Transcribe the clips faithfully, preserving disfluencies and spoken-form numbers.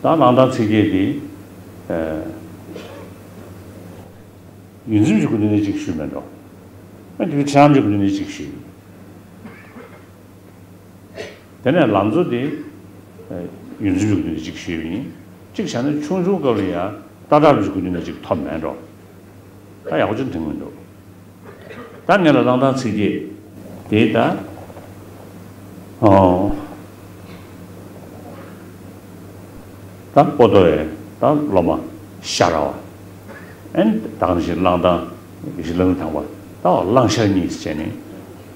ད་བླང་དོར་ཚིག་བརྒྱད་དེ། ཨ། ཡུལ་འཛིན་གྱི་སྒོ་ནས་གཅིག་ཞུས་མེད་འགྲོ། ཨ། དེ་ཁྲིད་རྣམ་འབྱེད་སྒོ་ནས་གཅིག་ཞུས། དེ་ནས་ལམ་གཙོ་དེ་ཡུལ་འཛིན་གྱི་སྒོ་ནས་གཅིག་ཞུས་པ་ཡིན། གཅིག་བྱས་ན་ཆུང་ཆུང་སྐབས་ལ་ཡང་ལྟ་གྲུབ་ཀྱི་སྒོ་ནས་གཅིག་ཐོབ་མེད་འགྲོ། ད་ཡག་པོ་ཅིག་དྲན་གྱི་འདུག། ད་ངེད་ལ་བླང་དོར་ཚིག་བརྒྱད་དེ་ད། ཨོ། ད་པོ་ཏོ་ཡི་ད་སློབ་མ་ཤ་ར་བ། ཨན་དང་ཞིག་བླང་དང་ཞིག་བླང་དང་བ། ད་བླང་ཤ་གཉིས་བྱས་ནས།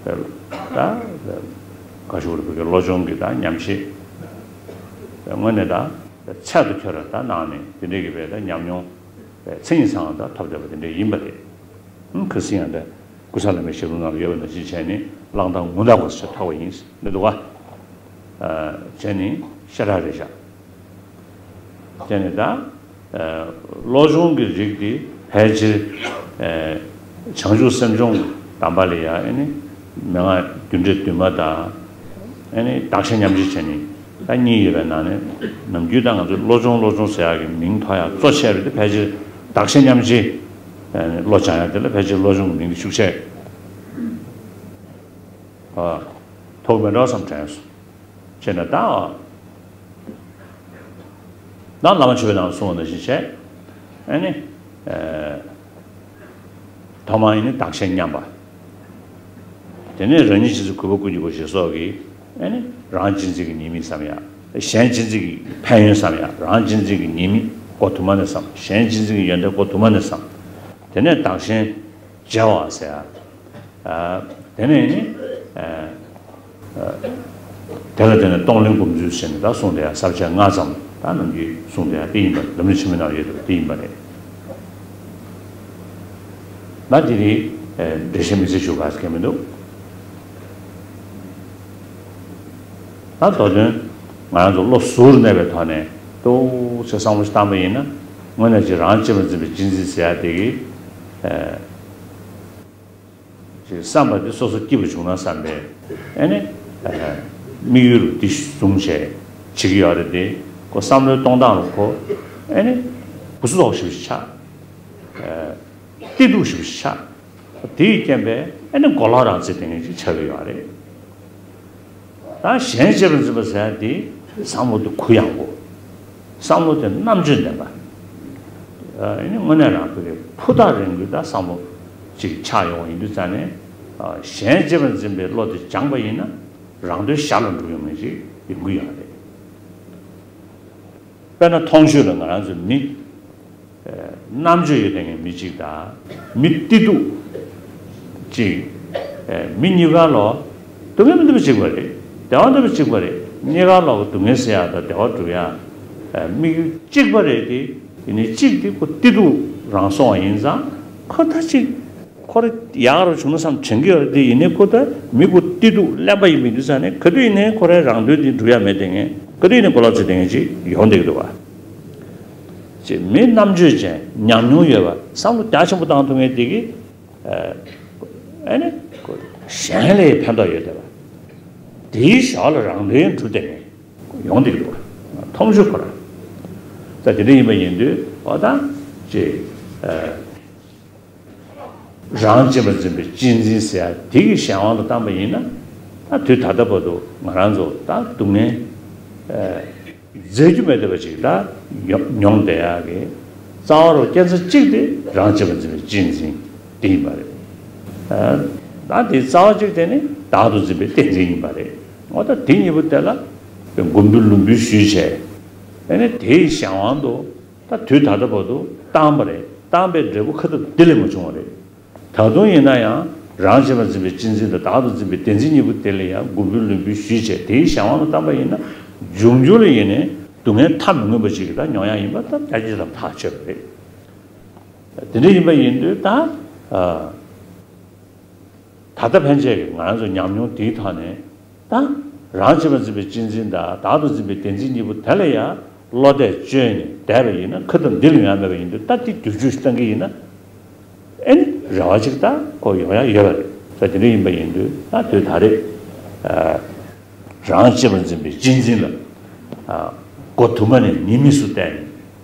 ད་ག་ཞུ་རུ་བོད་ཀྱི་བློ་སྦྱོང་གི་ད་ཉམས་བཞེས། དངོས་གནས་ད་ཚད་དུ་ཁྱོད་ར་ད་གནང་ནས་དེ་འདྲས་ཀྱི་བས་ད་ཉམས་མྱོང་མཚན་ཉིད་ཚང་ད་ཐོབ་བསྡད་པ་དེ་འདྲས་ཡིན་པ་རེད། ཁ་སང་ཡང་ད། ཀུན་བཟང་བླ་མའི་ཞལ་ལུང་ནང་ལ་ཡོད་པ་ནང་བཞིན་བྱས་ནས་བླང་དང་ངུ་དག་པ་སོགས་ཐོབ་པ་ཡིན་ནི་འདུག་ག། བྱས་ནས་ཤ་ཁྲག་རེད་བཞག། བྱས་ནས་ད་བློ་སྦྱོང་གི་རིགས་དེ་ཕལ་ཆེར་བྱང་ཆུབ་སེམས་སྦྱོང་གི་གདམས་པ་ལ་ཡང་ཨེ་ནི་མན་ངག་རྒྱུ་འབྲས་བདུན་མ་དང་། ཨ་ནི་བདག་གཞན་མཉམ་བརྗེ་བྱས་ནས་ད་གཉིས་ཡོད་པའི་ནང་ནས་ནམ་རྒྱུན་ད་ང་ཚོས་བློ་སྦྱོང་བློ་སྦྱོང་ཟེར་ཡག་གི་མིང་ཐོགས་ཡག་གཙོ་ཆེ་བ་དེ་ཕལ་ཆེར་བདག་གཞན་མཉམ་བརྗེ། ཨ་ནི་བློ་སྦྱང་ཡག་དེ་ལ་ཕལ་ཆེར་བློ་སྦྱོང་གི་མིང་དེ་ཤུགས་ཆེ། ཨ། ཐོགས་མེད་འགྲོ་བསམ་དྲན་སོང་། བྱས་ན་ད། ད་བླ་མ་མཆོད་པའི་ནང་གསུངས་པ་ནང་བཞིན་བྱས། ཨ་ནི། ཨ། ཐོག་མར་ཡིན་ནི་བདག་གཞན་མཉམ་པ། དེ་ནས་རང་ཉིད་ཇི་སྲིད་གུས་པ་ཀུན་གྱི་སྒོ་ཞེས་སོགས་ཀྱི། ཨ་ནི་རང་གཅེས་འཛིན་གྱི་ཉེས་དམིགས་བསམ་ཡ། གཞན་གཅེས་འཛིན་གྱི་ཕན་ཡོན་བསམ་ཡ། རང་གཅེས་འཛིན་གྱི་ཉེས་དམིགས་སྒོ་དུ་མ་ནས་བསམ། གཞན་གཅེས་འཛིན་གྱི་ཡོན་ཏན་སྒོ་དུ་མ་ནས་བསམ། དེ་ནས་བདག་གཞན་བརྗེ་བ་ཟེར་ཡ། ཨ། དེ་ནས་ནི། ཨ། ཨ། དེ་ལ་བརྟེན་ནས་གཏོང་ལེན་སྒོམ་ཚུལ་ཟེར་ནས་ད་གསུངས་དེ་ཡ་ས་བཅད་ལྔ་ཙམ་ད་ནམ་རྒྱུན་གསུངས་དེ་ཡ་དེ་ཡིན་པ་ལམ་རིམ་ཆེན་མོའི་ནང་ཡོད་དེ་དེ་ཡིན་པ་རེད། ད་དེ་རིང་འགྲེལ་བཤད་མི་ཚེ་ཞུ་ག་ཟེར་མཁན་མི་འདུག། ད་མདོ་དོན་ང་རང་ཚོ་བློ་གཟུར་གནས་པའི་ཐོག་ནས་ཏོག་ཙམ་བསམ་བློ་ཞིག་བཏང་པ་ཡིན་ན། དངོས་གནས་ཀྱི་རང་གཅེས་པར་འཛིན་པའི་གཅེས་འཛིན་ཟེར་ཡ་དེ་གི། ཨ། ཅེས་བསམ་པ་དེ་སོ་སོ་སྐྱིད་པོ་བྱུང་ན་བསམ་པའི་ཨེ་ནི། ཨ། དམིགས་ཡུལ་རུ་དེ་བཟུང་བྱས་བྱེད་ཀྱི་ཡོད་རེད་དེ། ཁོ་བསམ་བློའི་གཏོང་སྟངས་རུ་ཁོ་ཨེ་ནི་གུ་སུ་དོག་ཞིག་ཆགས། ཨ། བདེ་སྡུག་ཞིག་ཆགས། དེའི་རྐྱེན་པས་ཨེ་ནི་གོ་ལོག་རང་བཙན་ལྡན་ཞིག་ཆགས་ཀྱི་ཡོད་རེད། ད་གཞན་གཅེས་པར་འཛིན་པ་ཟེར་ཡ་དེ་བསམ་བློ་དེ་གུ་ཡངས་པོ། བསམ་བློ་དེ་རྣམ་དཔྱོད་ལྡན་པ། ཨ་ནི་དངོས་གནས་རང་ཕུགས་ཀྱི་ཕུ་ཐག་རིང་པོའི་ད་བསམ་བློ་ཅིག་ཆགས་ཡོང་བ་ཡིན་དུས་ཙང་ནས། ཨ། གཞན་གཅེས་པར་འཛིན་པའི་བློ་དེ་སྦྱངས་པ་ཡིན་ན་རང་དོན་ཞར་ལ་འགྲུབ་ཡོང་མཁན་ཅིག་ཡོང་གི་ཡོད་རེད། དཔེར་ན་མཐོང་ཆོས་ལ་ང་རང་ཚོ་མི། ཨ། རྣམ་དཔྱོད་ཡོད་མཁན་མི་གཅིག་དང་མི་བདེ་སྡུག་གཅིག། ཨ། མི་གཉིས་ཀ་ལོག་སྡུག་བསྔལ་མི་འདུག་པ་གཅིག་པ་རེད། བདེ་བ་འདུག་པ་གཅིག་པ་རེད། གཉིས་ཀ་ལོག་སྡུག་བསྔལ་ཟེར་ཡག་དང་བདེ་བ་སྒྲུབ་ཡག་དམིགས་ཡུལ་གཅིག་པ་རེད་དེ། ཡིན་ནའི་གཅིག་དེ་ཁོ་བདེ་སྡུག་རང་སོང་བ་ཡིན་ཙང་ཁོ་ད་གཅིག་ཁོ་རེ་ཡག་རུ་བྱུང་ན་བསམ་དྲན་གྱི་ཡོད་རེད་དེ། ཡིན་ནའི་ཁོ་ད་མི་ཁོ་བདེ་སྡུག་གླེན་པ་ཡིན་པའི་དུས་ཙང་ནས་ག་དུས་ཡིན་ནའི་ཁོ་རའི་རང་དོན་དེ་སྒྲུབ་ཡག་མེད་དེ། ངས་ག་དུས་ཡིན་ནའི་གོ་ལོག་ཚོད་དེ་ངས་ཅིག་ཡོང་བསྡད་ཀྱི་འདུག་བ། ཅེས་མི་རྣམ་དཔྱོད་ཅན་ཉམས་མྱོང་ཡོད་པ་བསམ་བློ་རྒྱ་ཆེན་པོ་བཏང་ཐུབ་མཁན་དེ་གིས། ཨ་ནི་གཞན་ལ་ཕན་ཐོགས་ཡོད་བསྡད་པ། དེའི་ཞོར་ལ་རང་དོན་སྒྲུབ་བསྡད་མཁན་ཡོང་བསྡད་ཀྱི་འདུག་བ། མཐོང་ཆོས་ཁོ་རང་། ད་དེ་འདྲ་ཡིན་པ་ཡིན་དུས་ཨོ་ད་ཅེས། ཨ། རང་གཅེས་པར་འཛིན་པའི་གཅེས་འཛིན་ཟེར་ཡ་དེ་གི་གཞན་དབང་དུ་བཏང་པ་ཡིན་ན། ད་དུས་ད་ལྟ་བར་དུ་ང་རང་ཚོ་ད་སྡུག་བསྔལ། ཨ། བཟོད་རྒྱུ་མེད་བསྡད་པ་ཅིག་ད་མྱོང་མྱོང་བསྡད་ཡག་གི་རྩ་བ་རུ་རྐྱེན་རྩ་གཅིག་དེ་རང་གཅེས་པར་འཛིན་པའི་གཅེས་འཛིན་དེ་ཡིན་པ་རེད། ཨ། ད་དེ་རྩ་བ་གཅིག་དེ་ནི་བདག་ཏུ་འཛིན་པའི་བདེན་འཛིན་ཡིན་པ་རེད། འོ་ད་དེ་གཉིས་པོ་དེ་ལ་མགོ་འབུལ་ལུས་འབུལ་ཞུས་བྱས། ཨ་ནི་དེའི་གཞན་དབང་དུ། ད་དུས་ད་ལྟ་བར་དུ་བཏང་པ་རེད། བཏང་པའི་འབྲས་བུ་ཁ་ཐུག་འདི་ལས་མ་བྱུང་བ་རེད། ད་དུང་ཡིན་ན་ཡང་རང་གཅེས་པར་འཛིན་པའི་གཅེས་འཛིན་དང་བདག་ཏུ་འཛིན་པའི་བདེན་འཛིན་གཉིས་པོ་དེ་ལ་ཡང་མགོ་འབུལ་ལུས་འབུལ་ཞུས་བྱས་དེའི་གཞན་དབང་དུ་བཏང་པ་ཡིན་ན། འབྱུང་འགྱུར་ལ་ཡིན་ནའི་སྡུག་བསྔལ་མཐའ་མི་མངོན་པ་ཅིག་གི་ད་མྱོང་ཡག་ཡིན་པ་ད་རྒྱ་ཆེ་ཙམ་ཐག་ཆོད་པ་རེད། དེ་འདྲ་ཡིན་པ་ཡིན་དུས་ད། ཨ། ད་ལྟ་ཕན་ཆད་ཀྱི་ང་རང་ཚོ་ཉམས་མྱོང་དེའི་ཐོག་ནས་ད་རང་གཅེས་པར་འཛིན་པའི་གཅེས་འཛིན་དང་བདག་ཏུ་འཛིན་པའི་བདེན་འཛིན་གཉིས་པོ་དེ་ལ་ཡང་བློ་གཏད་བཅོལ་ནས་བསྡད་པ་ཡིན་ན། ཁ་ཐུག་འདི་ལ་ཡོང་ཡ་མེད་པ་ཡིན་དུས་ད་འདི་བསྒྱུར་བཅོས་ཤིག་བཏང་གི་ཡིན་ན་ཨེ་ནི་རེ་བ་ཅིག་ད་ཁོ་ཡོང་ཡ་ཡོད་པ་རེད། ད་དེ་འདྲ་ཡིན་པ་ཡིན་དུས་ད་དུས་ད་རེས། ཨ། རང་གཅེས་པར་འཛིན་པའི་གཅེས་འཛིན་ལ། ཨ། མགོ་དུ་མ་ནས་ཉེས་དམིགས་སུ་བལྟས་ནས་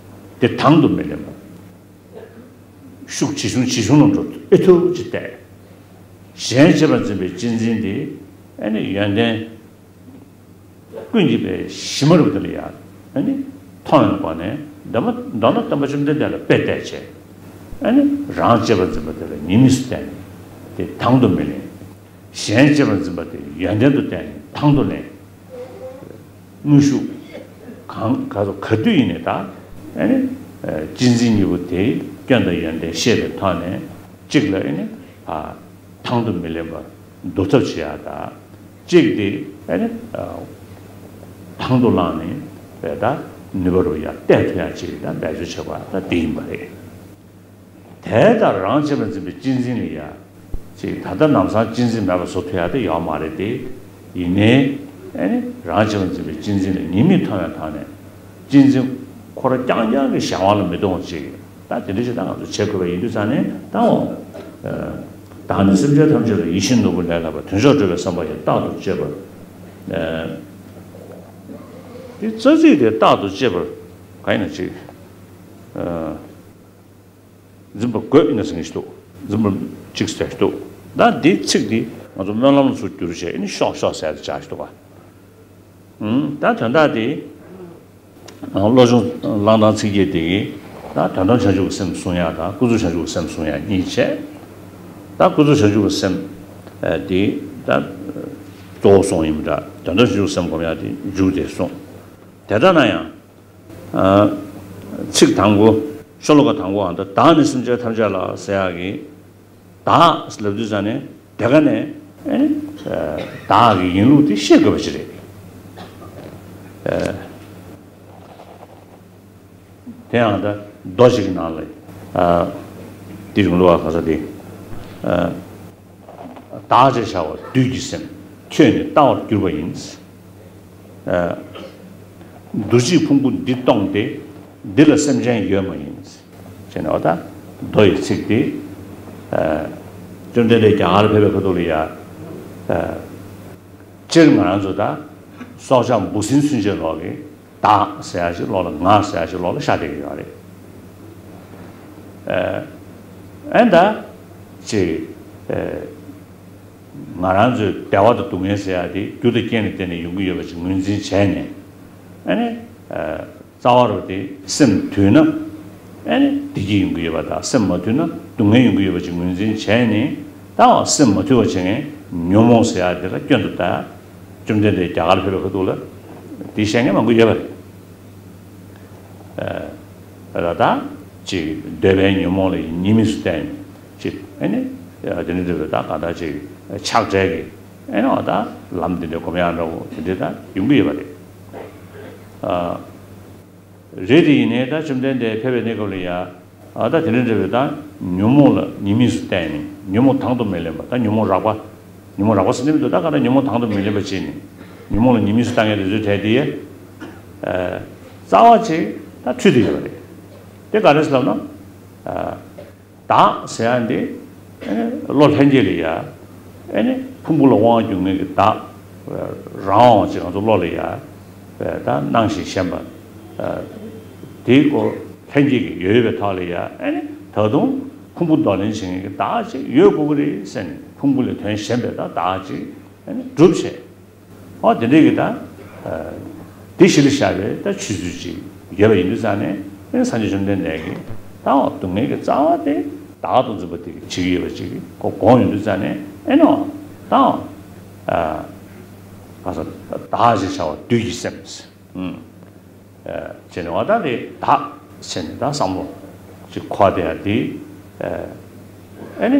དེ་དང་དུ་མི་ལེན་པ། ཤུགས་ཇེ་ཆུང་ཇེ་ཆུང་ལ་འགྲོ་ཨེ་ཐུབ་ཅེས་བལྟས། གཞན་གཅེས་པར་འཛིན་པའི་གཅེས་འཛིན་དེ་ཨ་ནི་ཡོན་ཏན་ཀུན་གྱི་དཔལ་གཞི་མ་རུ་དེ་ལ་ཡང་ཨ་ནི་མཐོང་བའི་སྒོ་ནས་མདོར་ན་མདོར་ན་སྟོན་པ་བཅོམ་ལྡན་འདས་ལ་དཔེ་བལྟས་བྱས། ཨ་ནི་རང་གཅེས་པར་འཛིན་པ་དེ་ལ་ཉེས་དམིགས་སུ་བལྟས་ནས་དེ་དང་དུ་མི་ལེན། གཞན་གཅེས་པར་འཛིན་པ་དེ་ཡོན་ཏན་དུ་བལྟས་ནས་དང་དུ་ལེན། དངོས་ཤུགས་གང་ག་ག་དུས་ཡིན་ནའི་ད་ཨ་ནི་གཅེས་འཛིན་གཉིས་པོ་དེའི་སྐྱོན་དང་ཡོན་ཏན་ཤེས་པའི་ཐོག་ནས་གཅིག་ལ་ཨ་ནི་དང་དུ་མི་ལེན་པར་བསྡུར་ཐབས་བྱེད་ཡ་ད། གཅིག་དེ་ཨ་ནི་དང་དུ་བླངས་ནས་བས་ད་ནུས་པ་རུ་ཡ་གཏད་ཐུབ་ཡ་ཅིག་ད་འབད་རྩོལ་བྱེད་པ་ད་དེ་ཡིན་པ་རེད། དེ་ལྟར་རང་གཅེས་པར་འཛིན་པའི་གཅེས་འཛིན་ལ་ཡ། ཅིག་ད་ལྟ་ལམ་སང་གཅེས་འཛིན་མེད་པར་བཟོ་ཐུབ་ཡ་དེ་ཡོད་མ་རེད་དེ། ཡིན་ནའི་ཨ་ནི་རང་གཅེས་པར་འཛིན་པའི་གཅེས་འཛིན་ལ་ཉེས་དམིགས་མཐོང་བའི་ཐོག་ནས་གཅེས་འཛིན་ཁོ་རང་རྐྱང་རྐྱང་གི་གཞན་དབང་ལ་མི་གཏོང་བ་ཅིག་ད་དེ་འདྲ་ཞིག་ད་ང་ཚོ་བྱེད་དགོས་པ་ཡིན་དུས་ཙང་ནས་ད་འོ། བདག་ནི་སེམས་ཅན་ཐམས་ཅད་ལ་ཡིད་བཞིན་ནོར་བུ་ལས་ལྷག་པའི་དོན་མཆོག་སྒྲུབ་པའི་བསམ་པ་ཡིས་རྟག་ཏུ་གཅེས་པར། དེ་རྩ་ཚིག་དེ་རྟག་ཏུ་གཅེས་པར་གང་ཡིན་ན་ཅིག་འཛིན་པ་དགོས་ཡིན་ན་ཟེར་གྱི་འདུག་འཛིན་པ་གཅིག་ཟེར་གྱི་འདུག་ད་འདི་ཚིག་འདི་ང་ཚོ་སྨོན་ལམ་ལ་ཚུར་བསྒྱུར་བྱས་ཨ་ནི་ཤོག་ཤོག་ཟེར་ཏེ་བྱ་གི་འདུག་ག་ད་དོན་དག་འདི་བློ་སྦྱོང་བླང་དང་ཚིག་བརྒྱད་འདི་གིས་ད་དོན་དམ་བྱང་ཆུབ་ཀྱི་སེམས་བཟུང་ཡག་དང་ཀུན་རྫོབ་བྱང་ཆུབ་ཀྱི་སེམས་བཟུང་ཡག་གཉིས་བྱས། ད་ཀུན་རྫོབ་བྱང་ཆུབ་ཀྱི་སེམས་འདི་ད་གཙོ་བོ་སོང་ཡིན་པ་འདྲ། དོན་དམ་བྱང་ཆུབ་ཀྱི་སེམས་སྒོམ་ཡག་འདི་མཇུག་དེ་སོང་། དེ་ལྟ་ན་ཡང་། ཚིག་དང་པོ། ཤོ་ལོ་ཀ་དང་པོའང་ད་བདག་ནི་སེམས་ཅན་ཐམས་ཅད་ལ་ཟེར་ཡག་གི། བདག་ལབ་དུས་ཙང་ནས་དེ་ག་ནས་ཨེ་ནི་བདག་གི་ཡིན་ལུགས་དེ་ཤེས་དགོས་པ་ཞིག་རེད། དེ་ཡང་ད་མདོ་ཞིག་གི་ནང་ལ་དེ་རིང་ལུགས་ག་ས་དེ། བདག་ཅེས་བྱ་བ་བདུད་ཀྱི་སེམས། ཁྱོད་ནི་ལྟ་བར་གྱུར་པ་ཡིན། འདུ་བྱེད་ཕུང་པོ་འདི་སྟོང་སྟེ། འདི་ལ་སེམས་ཅན་ཡོད་མ་ཡིན། ཅེས་ནས་འོ་ད་མདོ་ཡི་ཚིག་འདི། བཅོམ་ལྡན་འདས་རྒྱ་གར་ཕེབས་པའི་ཁ་ཐུག་ལ་ཡ། སྤྱིར་ང་རང་ཚོ་ད་སྲོག་ཆགས་འབུ་སྲིན་ཚུན་ཆད་ལོག་གི་བདག་ཟེར་ཡ་ཞིག་ལོག་ལ་ང་ཟེར་ཡ་ཞིག་ལོག་ལ་ཤར་བསྡད་ཀྱི་ཡོད་རེད། ཨེ་ད་ཅིག་ང་རང་ཚོའི་བདེ་བ་དང་སྡུག་བསྔལ་ཟེར་ཡ་དེ་རྒྱུ་དང་རྐྱེན་ལ་བརྟེན་ནས་ཡོང་གི་ཡོད་པ་ཅིག་ངོས་འཛིན་བྱས་ནས། ཨ་ནི། རྩ་བ་རུ་དེ་སེམས་དུལ་ན། ཨ་ནི་བདེ་སྐྱིད་ཡོང་གི་ཡོད་པ་དང་སེམས་མ་དུལ་ན་སྡུག་བསྔལ་ཡོང་གི་ཡོད་པ་ཅིག་ངོས་འཛིན་བྱས་ནས། ད་སེམས་མ་དུལ་བ་བྱེད་མཁན་ཉོན་མོངས་ཟེར་ཡ་དེ་ལ་སྐྱོན་དུ་ལྟ། བཅོམ་ལྡན་འདས་རྒྱ་གར་ཕེབས་པའི་ཁ་ཐུག་ལ་དེ་བཤད་མཁན་མང་པོ་ཡོད་པ་རེད། ལ་དྭགས་ཅིག་འདོད་པའི་ཉོན་མོངས་ལ་ཉེས་དམིགས་སུ་བསྟན་ཅིག་ཨ་ནི་དེ་འདྲ་འདྲ་བའི་ད་གང་ལྟར་ཅིག་ཆགས་བྲལ་གྱི་ཨ་ནི་འོ་ད་ལམ་དེ་འདྲ་སྒོམ་ཡག་འདྲ་བོ་དེ་འདྲ་ད་ཡོང་གི་ཡོད་པ་རེད། རེད་དེ་ཡིན་ནའི་ད་བཅོམ་ལྡན་འདས་ཕེབས་པའི་གནས་སྐབས་ལ་ཡ། ཨ་ད་དེ་འདྲ་འདྲ་བའི་ད་ཉོན་མོངས་ལ་ཉེས་དམིགས་སུ་བསྟན་ནས་ཉོན་མོངས་དང་དུ་མི་ལེན་པ་ད་ཉོན་མོངས་རགས་པ། ཉོན་མོངས་རགས་པ་ཟེར་ནས་མི་འདུག་ད་ག་ད་ཉོན་མོངས་དང་དུ་མི་ལེན་པ་བྱས་ནས་ཉོན་མོངས་ལ་ཉེས་དམིགས་སུ་བལྟ་མཁན་དེ་ཚོའི་གྲས་དེ། རྩ་བ་ཅིག་ད་འཁྲུལ་བསྡད་ཡོད་རེད། དེ་ག་རེ་ཟེར་ལབ་ན། བདག་ཟེར་ཡ་འདི། ཨེ་ནི་བློ་ལྷན་སྐྱེས་ལ་ཡ། ཨེ་ནི་ཕུང་པོ་ལ་དབང་བསྒྱུར་མཁན་གྱི་བདག་རང་དབང་ཅིག་ང་ཚོ་བློ་ལ་ཡ། ད་སྣང་ཞིང་ཞེན་པ། དེའི་སྐོར་ལྷན་སྐྱེས་ཀྱི་ཡོད་ཡོད་པའི་ཐོག་ལ་ཡ་ཨེ་ནི་ད་དུང་ཕུང་པོ་འདོར་ལེན་བྱེད་མཁན་གྱི་བདག་ཅིག་ཡོད་དགོས་ཀྱི་རེད་ཟེར་ནས་ཕུང་པོ་ལས་དོན་གཞན་པའི་ད་བདག་ཅིག་ཨེ་ནི་སྒྲུབ་བྱས། ཨོ་དེ་འདྲའི་གི་ད། དེ་གཞི་ལ་བཞག་པའི་ད་ཆོས་ཚུལ་ཅིག་ཡོད་པ་ཡིན་དུས་ཙང་ནས་ཨེ་ནི་སངས་རྒྱས་བཅོམ་ལྡན་འདས་ཀྱིས་ད་འོ་སྡུག་བསྔལ་གྱི་རྩ་བ་དེ་བདག་ཏུ་འཛིན་པ་དེ་གིས་བྱེད་ཀྱི་ཡོད་པ་ཅིག་གོ་དགོངས་ཡོང་དུས་ཙང་ནས་ཨེ་ནི་འོ་ད་འོ། ག་ས་བདག་ཅེས་བྱ་བ་བདུད་ཀྱི་སེམས། བྱས་ནས་འོ་ད་དེ་བདག་ཟེར་ནས་ད་བསམ་བློ་ཅིག་འཁོར་བསྡད་ཡ་དེ། ཨེ་ནི་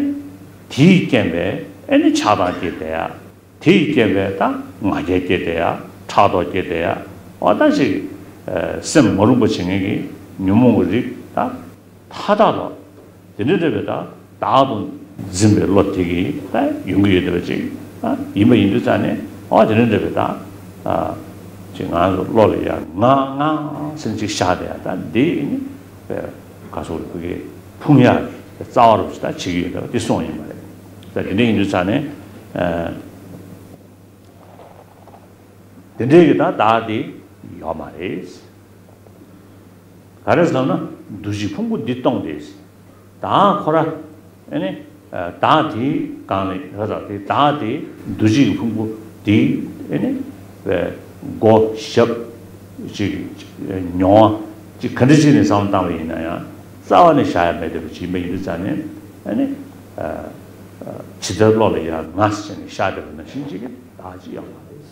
དེའི་རྐྱེན་པས་ཨེ་ནི་ཆགས་སྡང་སྐྱེས་བསྡད་ཡ། དེའི་རྐྱེན་པས་ད་ང་རྒྱལ་སྐྱེས་བསྡད་ཡ། ཕྲག་དོག་སྐྱེས་བསྡད་ཡ། འོ་ད་ཅིག་སེམས་མ་རུངས་པ་བྱེད་མཁན་གྱི་ཉོན་མོངས་ཀྱི་རིགས་ད་མཐའ་དག་ཏུ་དེ་འདྲ་འདྲ་བའི་ད་བདག་ཏུ་འཛིན་པའི་བློ་དེ་གིས་ད་ཡོང་གི་ཡོད་བསྡད་པ་ཅིག་ཡིན་པ་ཡིན་དུས་ཙང་ནས་འོ་དེ་འདྲ་འདྲ་བའི་ད་ཅིག་ང་ཚོ་བློ་ལ་ཡ་ང་ང་ཟེར་ཅིག་ཤར་བསྡད་ཡ་ད་འདི་ནི་ག་སོགས་ལ་ཕ་གི་ཕུང་ཡ་རྩ་བ་རུ་ཅིག་ད་བྱེད་ཀྱི་ཡོད་བསྡད་པ་དེ་སོང་ཡིན་པ་རེད། ད་དེ་འདྲ་ཡིན་དུས་ཙང་ནས། དེ་འདྲའི་གི་ད་བདག་དེ་ཡོད་མ་རེད། ག་རེ་ཟེར་ན་འདུ་བྱེད་ཕུང་པོ་འདི་སྟོང་སྟེ། བདག་ཁོ་ར་ཨེ་ནི་བདག་དེའི་སྒང་ལ་ཡོད་ད་དེ་བདག་དེ་འདུ་བྱེད་ཀྱི་ཕུང་པོ་དེ་ཨེ་ནི་སྒོ་ཞབས་ཅིག་མྱོང་བ་ཅིག་ག་འདྲ་ཅིག་ནས་བསམ་བློ་བཏང་བ་ཡིན་ན་ཡང་རྩ་བ་ནས་བཞག་ཡ་མེད་བསྡད་པ་ཅིག་ཡིན་པ་ཡིན་དུས་ཙང་ནས་ཨེ་ནི་ཇི་ལྟར་བློ་ལ་ཡང་ང་ཟེར་ནས་བཞག་བསྡད་པ་ནང་བཞིན་ཅིག་གི་བདག་ཅིག་ཡོད་མ་རེད།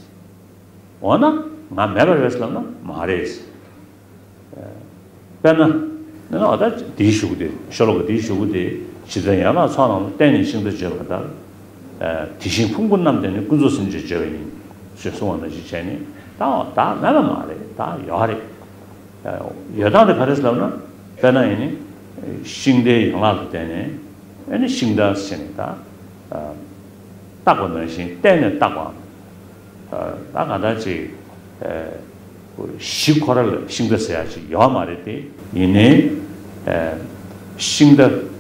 འོ་ན་ང་མེད་པ་རེད་ལབ་ན་མ་རེད། དཔེར་ན། ནི་ཨ་ད་དེའི་གཞུག་གུ་དེ་ཤོ་ལོ་ཀ་དེའི་གཞུག་གུ་དེ་ཇི་ལྟར་ཡན་ལག་ཚོགས་རྣམས་ལ་བརྟེན་ནས་ཤིང་རྟ་བརྗོད་པ་ལྟར། དེ་བཞིན་ཕུང་པོ་རྣམས་བརྟེན་ནས་ཀུན་རྫོབ་སེམས་ཅན་བརྗོད་པ་ཡིན། ཞེས་གསུངས་པ་ནང་བཞིན་བྱས་ནས་བདག་བདག་མེད་པ་མ་རེད་བདག་ཡོད་རེད། ཡོད་སྟངས་དེ་ག་རེ་ལབ་ན་དཔེར་ན་ཡིན་ནི། ཤིང་རྟའི་ཡན་ལག་ལ་བརྟེན་ནས་ཨེ་ནི་ཤིང་རྟ་ཟེར་ནས་ད། བཏགས་པ་ནང་བཞིན་བརྟེན་ནས་བཏགས་པའམ། ད་གང་ལྟར་ཅིག་གཞི་ཁོ་ར་ལ་ཤིང་རྟ་ཟེར་ཡ་ཅིག་ཡོད་མ་རེད་དེ། ཡིན་ནའི་ཤིང་རྟ་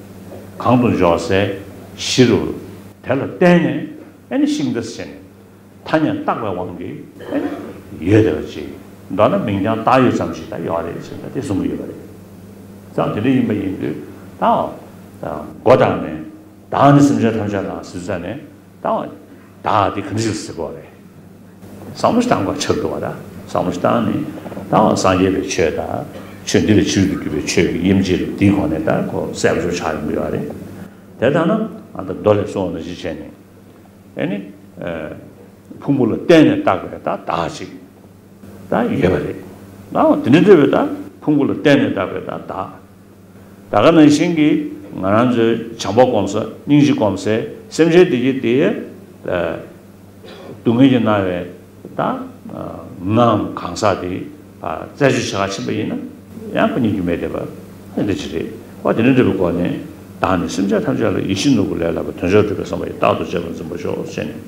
གང་དུ་འཇོག་སའི་གཞི་རུ་དེ་ལ་བརྟེན་ནས་ཨེ་ནི་ཤིང་རྟ་ཟེར་ནས་ཐ་སྙད་བཏགས་པའི་དབང་གིས་ཨེ་ནི་ཡོད་བསྡད་པ་ཅིག་མདོར་ན་མིང་རྐྱང་བཏགས་ཡོད་ཙམ་ཞིག་ད་ཡོད་རེད་ཟེར་ན་དེ་གསུང་གི་ཡོད་པ་རེད། ཙང་དེ་འདྲ་ཡིན་པ་ཡིན་དུས་ད་མགོ་བཏགས་ནས་བདག་ནི་སེམས་ཅན་ཐམས་ཅད་ལ་ཟེར་ཙང་ནས། ད་བདག་དེ་ག་འདྲ་ཞིག་ཟེར་དགོས་རེད། བསམ་བློ་ཞིག་བཏང་དགོས་ཆགས་འདུག་བ་ད། བསམ་བློ་ཞིག་བཏང་ནས་ད་སངས་རྒྱས་པའི་ཆོས་དང་ཆོས་འདི་ལས་ཕྱིར་དུ་གྱུར་པའི་ཆོས་ཀྱི་དབྱེ་འབྱེད་དེའི་སྒོ་ནས་ད་ཁོ་གསལ་པོ་ཆགས་ཡོང་གི་ཡོད་རེད། དེ་ལྟར་ན་ཨ་ད་མདོ་ལས་གསུངས་པ་ནང་བཞིན་བྱས་ནས་ཨེ་ནི་ཕུང་པོ་ལ་བརྟེན་ནས་བཏགས་པའི་ད་བདག་ཅིག་ད་ཡོད་པ་རེད། ད་དེ་འདྲ་འདྲ་བའི་ད་ཕུང་པོ་ལ་བརྟེན་ནས་བཏགས་པའི་ད་བདག་ད་ག་ནང་བཞིན་གྱི་ང་རང་ཚོའི་བྱམས་པ་སྒོམ་ས་སྙིང་རྗེ་སྒོམ་སའི་སེམས་ཅན་དེ་གྱིས་དེའི་སྡུག་བསྔལ་གྱིས་མནར་བའི་ད་ངའམ་གང་ཟག་དེ་རྩད་གཅོད་བྱེད་ག་ཕྱིན་པ་ཡིན་ན་ཡང་ཁོ་སྙིང་རྗེ་མེད་བསྡད་པ་འདི་ཅི་རེད། འོ་དེ་འདྲ་འདྲ་བའི་སྒོ་ནས་བདག་ནི་སེམས་ཅན་ཐམས་ཅད་ལ་ཡིད་བཞིན་ནོར་བུ་ལས་ལྷག་པའི་དོན་མཆོག་སྒྲུབ་པའི་བསམ་པ་ཡིས་རྟག་ཏུ་གཅེས་པར་འཛིན་པར་ཤོག་ཟེར་ནས།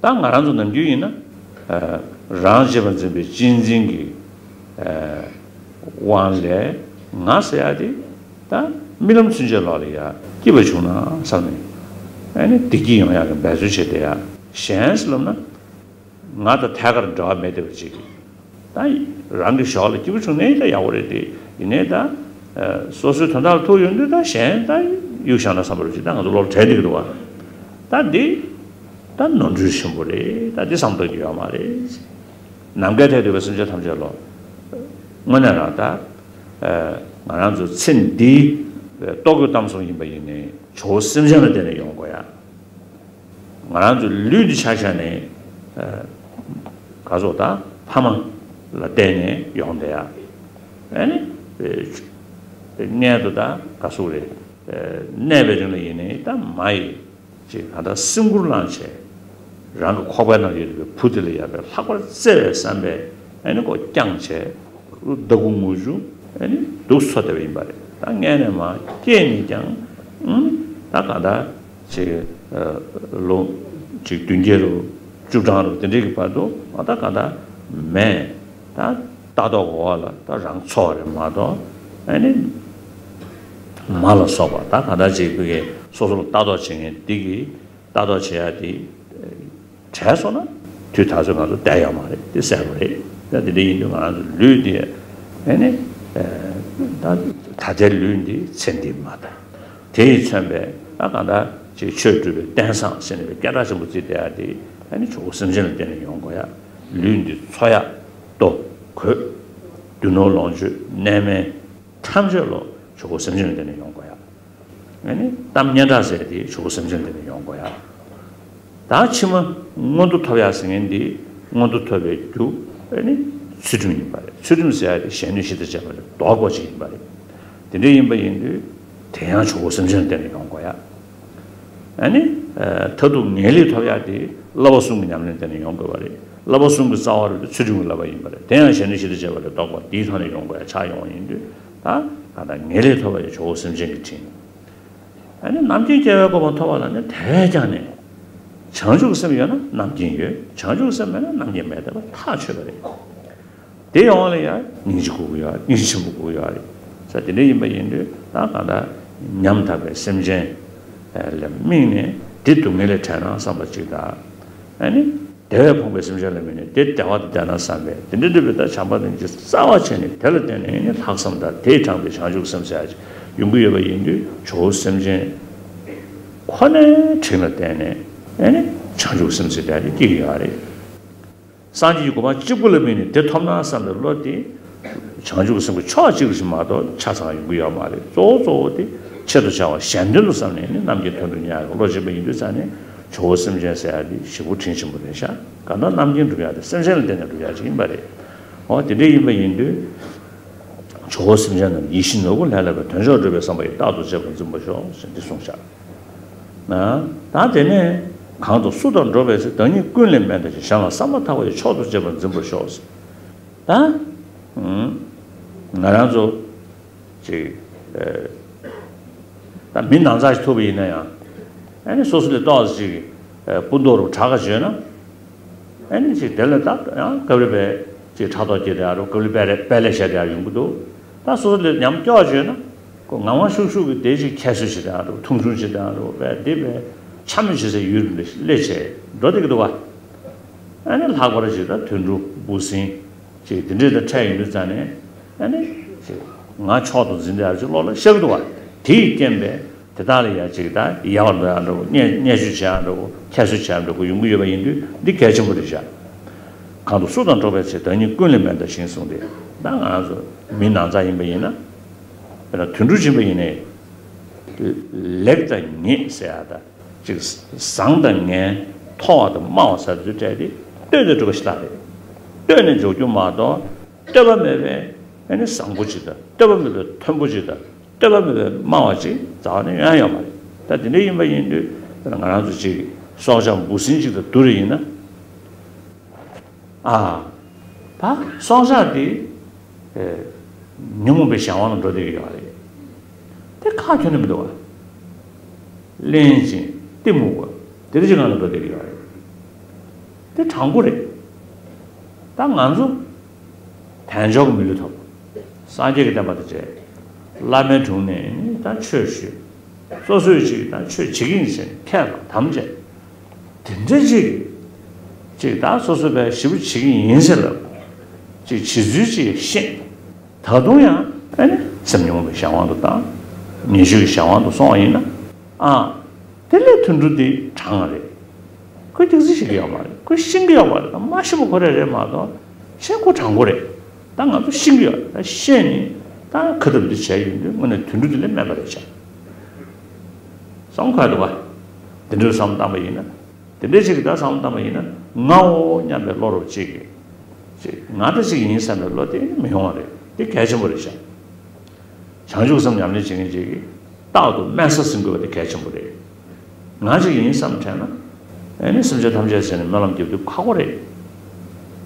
ད་ང་རང་ཚོ་ནམ་རྒྱུན་ཡིན་ན་རང་གཅེས་པར་འཛིན་པའི་གཅེས་འཛིན་གྱི་དབང་ལས་ང་ཟེར་ཡ་དེ་ད་རྨི་ལམ་ཚུན་ཆད་ལོག་ལ་ཡ་སྐྱིད་པ་བྱུང་ན་བསམ་ནས་ཨ་ནི་བདེ་སྐྱིད་ཡོང་ཡག་གི་འབད་རྩོལ་བྱེད་བསྡད་ཡ། གཞན་ཟེར་ལབ་ན་ང་དང་ཐད་ཀར་འབྲེལ་བ་མེད་བསྡད་པ་ཅིག་ད་རང་གི་ཞོར་ལ་སྐྱིད་པོ་བྱུང་ནའི་ད་ཡག་པོ་རེད་དེ། ཡིན་ནའི་ད་སོ་སོའི་དོན་དག་ལ་ཐུག་ཡོང་དུས་ད་གཞན་ད་གཡུག་བཞག་ན་བསམ་པ་རེད་ཅིག་ད་ང་ཚོ་བློ་ལ་དྲན་བསྡད་ཀྱི་འདུག་བ། ད་འདི་ད་ནོར་འཁྲུལ་ཆེན་པོ་རེད། ད་འདི་བསམ་ཐུབ་ཀྱི་ཡོད་མ་རེད། ནམ་མཁའི་མཐས་གཏུགས་པའི་སེམས་ཅན་ཐམས་ཅད་ལོ། དངོས་གནས་རང་ད་ང་རང་ཚོ་ཚེ་འདིའི་ལྟོ་གོས་གཏམ་གསུམ་ཡིན་པ་ཡིན་ནའི་ཇོ་བོ་སེམས་ཅན་ལ་བརྟེན་ནས་ཡོང་དགོས་ཡ། ང་རང་ཚོའི་ལུས་འདི་ཆ་བཞག་ནས་ག་ཚོད་ད་ཕ་མ་ལ་བརྟེན་ནས་ཡོང་བསྡད་ཡ། ཨ་ནི་མངལ་དུ་ད་ག་ཚོད་རེད། གནས་པའི་རིང་ལ་ཡིན་ནའི་ད་མ་ཡི་ཅིག་ག་ད་སེམས་ཁུར་བླངས་བྱས་རང་གི་ཁོག་པའི་ནང་ཡོད་པའི་བུ་དེ་ལ་ཡོད་པའི་ལྷག་པར་བརྩེ་བའི་བསམ་པས་ཨ་ནི་ཁོ་བསྐྱངས་བྱས། ཟླ་དགུ་དངུལ་ཆུ་ཨ་ནི་འདུག་འཚོ་བསྡད་པ་ཡིན་པ་རེད། ད་མངལ་ནས་མར་སྐྱེས་ནས་ཀྱང་ཨང་ད་ག་ད་ཅིག་ལོ་ཅིག་བདུན་བརྒྱད་རུ་བཅུ་གྲངས་རུ་དེ་འདྲའི་གི་བར་དུ་ཨ་ད་ག་ད་མས་ད་ལྟ་རྟོག་འོག་ལ་ད་རང་འཚོ་བ་རེད་མ་གཏོགས་ཨ་ནི་མ་ལ་སོགས་པ་ད་ག་ད་ཅིག་གི་སོ་སོ་ལ་ལྟ་རྟོག་བྱེད་མཁན་འདི་གི་ལྟ་རྟོག་བྱེད་ཡ་དེ་བྲལ་སོང་ན་དུས་ད་ཚོད་ང་ཚོ་བསྡད་ཡོད་མ་རེད། དེ་གསལ་པོ་རེད། ད་དེ་འདྲ་ཡིན་དུས་ང་རང་ཚོ་ལུས་འདི་ཨ་ནི་ད་ད་ལྟའི་ལུས་འདི་ཚེ་འདི་མ་ད་དེ་ཡིས་མཚོན་པའི་ད་གང་ལྟར་ཅིག་ཆོས་སྒྲུབ་པའི་རྟེན་བཟང་ཟེར་ནས་པའི་སྐད་གྲགས་ཆེན་པོ་བརྩིས་བསྡད་ཡ་དེ་ཨ་ནི་ཇོ་བོ་སེམས་ཅན་ལ་བརྟེན་ནས་ཡོང་དགོས་ཡ། ལུས་འདི་འཚོ་ཡ་ལྟོ་གོས་རྒྱུ་ནོར་ལོངས་སྤྱོད་གནས་མལ་ཐམས་ཅད་ལོ་ཇོ་བོ་སེམས་ཅན་ལ་བརྟེན་ནས་ཡོང་དགོས་ཡ། ཨ་ནི་གཏམ་སྙན་གྲགས་ཟེར་དེ་ཇོ་བོ་སེམས་ཅན་དེ་ནས་ཡོང་དགོས་ཡ། ད་ཕྱི་མ་མངོན་མཐོ་ཐོབ་ཡ་ཟེར་མཁན་དེ་མངོན་མཐོ་ཐོབ་པའི་རྒྱུ་ཨ་ནི་ཚུལ་ཁྲིམས་ཡིན་པ་རེད། ཚུལ་ཁྲིམས་ཟེར་ཡ་དེ་གཞན་གནོད་གཞི་དང་བཅས་པ་ལས་ལྡོག་པ་ཅིག་ཡིན་པ་རེད། དེ་འདྲ་ཡིན་པ་ཡིན་དུས་དེ་ཡང་ཇོ་བོ་སེམས་ཅན་ལ་བརྟེན་ནས་ཡོང་དགོས་ཡ། ཨ་ནི་མཐར་ཐུག་ངེས་ལེགས་ཐོབ་ཡ་དེ་བསླབ་པ་གསུམ་གྱི་ཉམས་ལེན་དེ་ནས་ཡོང་དགོས་པ་རེད། བསླབ་པ་གསུམ་གྱི་རྩ་བ་རུ་དེ་ཚུལ་ཁྲིམས་ཀྱི་བསླབ་པ་ཡིན་པ་རེད། དེ་ཡང་གཞན་གནོད་གཞི་དང་བཅས་པ་ལས་ལྡོག་པ་དེའི་ཐོག་ནས་ཡོང་དགོས་ཡ་ཆགས་ཡོང་བ་ཡིན་དུས་ད་གང་ལྟར་ངེས་ལེགས་ཐོབ་པ་ཡི་ཇོ་བོ་སེམས་ཅན་གྱི་དྲིན། ཨ་ནི་རྣམ་མཁྱེན་རྒྱལ་བའི་གོ་འཕང་ཐོབ་པ་ལ་ནི་དེ་བས་ཀྱང་ནི། བྱང་ཆུབ་སེམས་ཡོད་ན་རྣམ་མཁྱེན་ཡོད། བྱང་ཆུབ་སེམས་མེད་ན་རྣམ་མཁྱེན་མེད་བསྡད་པ་ཐག་ཆོད་པ་རེད། དེ་ཡོང་བ་ལ་ཡང་སྙིང་རྗེ་དགོས་ཀྱི་ཡོད་རེད། སྙིང་རྗེ་ཆེན་པོ་དགོས་ཀྱི་ཡོད་རེད། ས་དེ་འདྲ་ཡིན་པ་ཡིན་དུས་ད་གང་ལྟར་ཉམ་ཐག་པའི་སེམས་ཅན་ལ་དམིགས་ནས་དེ་སྡུག་བསྔལ་ལས་བྲལ་ན་བསམ་པ་ཅིག་དང་། ཨ་ནི་ བདེ་བས་ཕོངས་པའི་སེམས་ཅན་ལ་དམིགས་ནས་དེ་བདེ་བ་དང་ལྡན་ན་བསམ་པས་དེ་འདྲ་འདོད་པའི་ད་བྱམས་པ་དང་ཅི་རྩ་བ་བྱས་ནས་དེ་ལ་བརྟེན་ནས་ནི་ལྷག་བསམ་དང་དེས་དྲངས་པའི་བྱང་ཆུབ་སེམས་ཟེར་ཡག་ཅིག་ཡོང་གི་ཡོད་པ་ཡིན་དུས་ཇོ་བོ་སེམས་ཅན་ཁོ་ནའི་དྲིན་ལ་བརྟེན་ནས་ཨེ་ནི་བྱང་ཆུབ་སེམས་ཟེར་ཡག་ཅིག་སྐྱེ་གི་ཡོད་རེད། སངས་རྒྱས་ཀྱི་གོ་འཕང་གཅིག་པུ་ལ་དམིགས་ནས་དེ་ཐོབ་ན་བསམ་པའི་བློ་དེ། བྱང་ཆུབ་སེམས་ཀྱི་ཕྱོགས་གཅིག་ལ་ཞིག་མ་གཏོགས་ཆ་ཚང་ཡོང་གི་ཡོད་མ་རེད། གཙོ་བོ་གཙོ་བོ་དེ་ཆེད་དུ་བྱ་བ་གཞན་དོན་དུ་བསམ་ནས་ནི་རྣམ་མཁྱེན་དོན་གྲུབ་ཉག་གི་བློ་སྐྱེས་པ་ཡིན་དུས་ཙང་ནས་ཇོ་བོ་སེམས་ཅན་ཟེར་ཡག་དེ་ཞེ་པོ་དྲིན་ཆེན་པོ་རེད་ཤག་གང་ལྟར་རྣམ་མཁྱེན་སྒྲུབ་ཡག་དེ་སེམས་ཅན་ལ་བརྟེན་ནས་སྒྲུབ་ཡག་ཅིག་ཡིན་པ་རེད། འོ་དེ་འདྲ་ཡིན་པ་ཡིན་དུས། ཇོ་བོ་སེམས་ཅན་རྣམས་ཡིད་བཞིན་ནོར་བུ་ལྷན་ལྷབ་པའི། དོན་མཆོག་སྒྲུབ་པའི་བསམ་པ་ཡིས། རྟག་ཏུ་གཅེས་པར་འཛིན་པར་ཤོག་ཟེར་འདི་གསུངས་ཤག་ན། ད་དེ་ནས་གང་དུ་སུ་དང་འགྲོགས་པའི་ཚེ། བདག་ཉིད་ཀུན་ལས་མེད་ལྟ་ཞིང་། གཞན་ལ་བསམ་པ་ཐག་པ་ཡིས། མཆོག་ཏུ་གཅེས་པར་འཛིན་པར་ཤོག་ད། ང་རང་ཚོ་ཅིག་ད་མི་ནང་ཚགས་ཤིག་ཐུག་པ་ཡིན་ན་ཡང་། ཨ་ནི་སོ་སོ་ལས་ཏོག་ཙམ་ཅིག་སྤུ་མདོག་རུ་དྲག་ག་བྱོས་ན། ཨ་ནི་ཅིག་དེ་ལས་ད་ཡང་སྐབས་རེ་བས་ཅིག་ཕྲག་དོག་སྐྱེ་བསྡད་ཡག་རུ། སྐབས་རེ་པད་རེ་པད་ལས་བཤད་བསྡད་ཡག་ཡོང་གི་འདུག་ད་སོ་སོ་ལས་ཉམས་སྐྱོ་བ་བྱོས་ན། ཁོ་ངང་པ་ཤུགས་ཤུགས་ཀྱིས་དེ་ཅིག་ཁྱད་གསོད་བྱེད་དང་རུ། མཐོང་ཆུང་བྱེད་དང་རུ། བས་འདི་བས་འཕྱ་སྨོད་བྱེད་སའི་ཡུལ་དུ་སླེབས་བྱས་འགྲོ་བསྡད་ཀྱི་འདུག་བ། ཨ་ནི་ལྷག་པར་ཅིག་ད་དུད་འགྲོ་འབུ་སྲིན་ཅིག་དེ་འདྲས་དང་འཕྲད་ཡོང་དུས་ཙང་ནས། ཨ་ནི་ཅིག་ང་མཆོག་ཏུ་འཛིན་བསྡད་ཡག་ཅིག་བློ་ལ་ཤར་གི་འདུག་བ། དེ་ཡི་རྐྱེན་པས་དེ་དག་ལ་ཡང་ཅིག་ད་ཡལ་བར་འགྲོ་ཡག་འདྲ་བོ། བརྙས་བརྙས་བཅོས་བྱེད་ཡག་འདྲ་བོ། ཁྱད་གསོད་བྱེད་ཡག་འདྲ་བོ་ཡོང་གི་ཡོད་པ་ཡིན་དུས་འདི་གལ་ཆེན་པོ་རེད་ཤག་གང་དུ་སུ་དང་འགྲོགས་པའི་ཚེ། བདག་ཉིད་ཀུན་ལས་མེད་ལྟ་ཞིང་གསུངས་ཏེ། ད་ང་ཚོ་མི་ནང་ཚགས་ཡིན་པ་ཡིན་ན། དཔེར་ན་དུད་འགྲོ་ཅིག་ཡིན་པ་ཡིན་ནའི། ལེགས་དང་ཉེས་ཟེར་ཡག་ད། ཅིག་བཟང་དང་ངན། མཐོ་བ་དང་དམའ་བ་ཟེར་དུས་འཕྲད་དེ་ལྟོས་ཏེ་འགྲོ་བ་ཞིག་ལ་རེད། ལྟོས་ནས་འཇོག་རྒྱུ་མ་གཏོགས་ལྟོས་པ་མེད་པའི་ཨ་ནི་བཟང་པོ་ཅིག་དང་། ལྟོས་པ་མེད་པའི་མཐོན་པོ་ཅིག་དང་། ལྟོས་པ་མེད་པའི་དམའ་བ་ཅིག་རྩ་བ་ནས་ཡོང་ཡ་ཡོད་མ་རེད། ད་དེ་འདྲ་ཡིན་པ་ཡིན་དུས་ང་རང་ཚོ་ཅིག་སྲོག་ཆགས་འབུ་སྲིན་ཅིག་དང་བསྡུར་བ་ཡིན་ན། ཨ། ད་སྲོག་ཆགས་དེ་ཨེ་ཉོན་མོངས་པའི་གཞན་དབང་ལ་འགྲོ་བསྡད་ཀྱི་ཡོད་རེད། དེ་ཁ་ཁྱོན་ནས་མི་འདུག་བ། གླེན་ཞིང་གཏི་མུག་པ་དེ་འདྲ་ཅིག་ངང་ལ་འགྲོ་བསྡད་ཀྱི་ཡོད་རེད། དེ་དྲང་པོ་རེད། ད་ང་ཚོ་དལ་འབྱོར་གྱི་མི་ལུས་ཐོབ། སངས་རྒྱས་ཀྱི་བསྟན་པ་དང་མཇལ། བླ་མའི་དྲུང་ནས་ནི་ད་ཆོས་ཞུས། སོ་སོས་ཅིག་ད་ཆོས་བྱེད་ཀྱི་ཡིན་ཟེར་ནས་ཁས་བླངས་དམ་བཅས། དེ་འདྲ་ཅིག་ཅིག་ད་སོ་སོ་བས་ཞེ་པོ་བྱེད་ཀྱི་ཡིན་ཟེར་ལབ། ཅིག་བྱེད་ཚུལ་ཅིག་ཤེས། ད་དུང་ཡང་ཨ་ནི་སེམས་ཉོན་མོངས་པའི་གཞན་དབང་དུ་བཏང་། ཉེས་སྤྱོད་ཀྱི་གཞན་དབང་དུ་སོང་བ་ཡིན་ན། ཨ། དེ་ལས་དུད་འགྲོ་འདི་དྲང་བ་རེད། ཁོས་ཐེག་ཚིག་ཤེས་ཀྱི་ཡོད་མ་རེད། ཁོས་ཤེས་ཀྱི་ཡོད་མ་རེད། ད་མ་ཤེས་པ་ཁོ་རང་རེད་མ་གཏོགས་གཞན་ཁོ་དྲང་པོ་རེད། ད་ང་ཚོ་ཤེས་ཀྱི་ཡོད་རེད། ད་ཤེས་ནས་ད་ཁ་ཐབས་འདི་བྱས་ཡོང་དུས་དངོས་གནས་དུད་འགྲོ་འདི་ལས་དམན་པ་རེད་ཤག་བསམ་ཁོ་ཡ་འདུག་ག་དེ་འདྲའི་བསམ་བཏང་པ་ཡིན་ན། དེ་འདྲའི་ཞིག་གི་ད་བསམ་བློ་བཏང་བ་ཡིན་ན་ངའོ་སྙམ་པའི་བློ་རབ་ཅིག་གིས། ཅིག་ང་འདྲ་ཅིག་ཡིན་བསམ་པའི་བློ་དེ་མི་ཡོང་བ་རེད། དེ་གལ་ཆེན་པོ་རེད་ཤག་བྱང་ཆུབ་སེམས་ཉམས་ལེན་བྱེད་མཁན་ཅིག་གིས་རྟག་ཏུ་དམན་ས་ཟིན་དགོས་པ་དེ་གལ་ཆེན་པོ་རེད། ང་ཅིག་ཡིན་བསམ་དྲན་ན། ཨ་ནི་སེམས་ཅན་ཐམས་ཅད་ཟེར་ནས་སྨོན་ལམ་རྒྱབ་དུས་ཁག་པོ་རེད།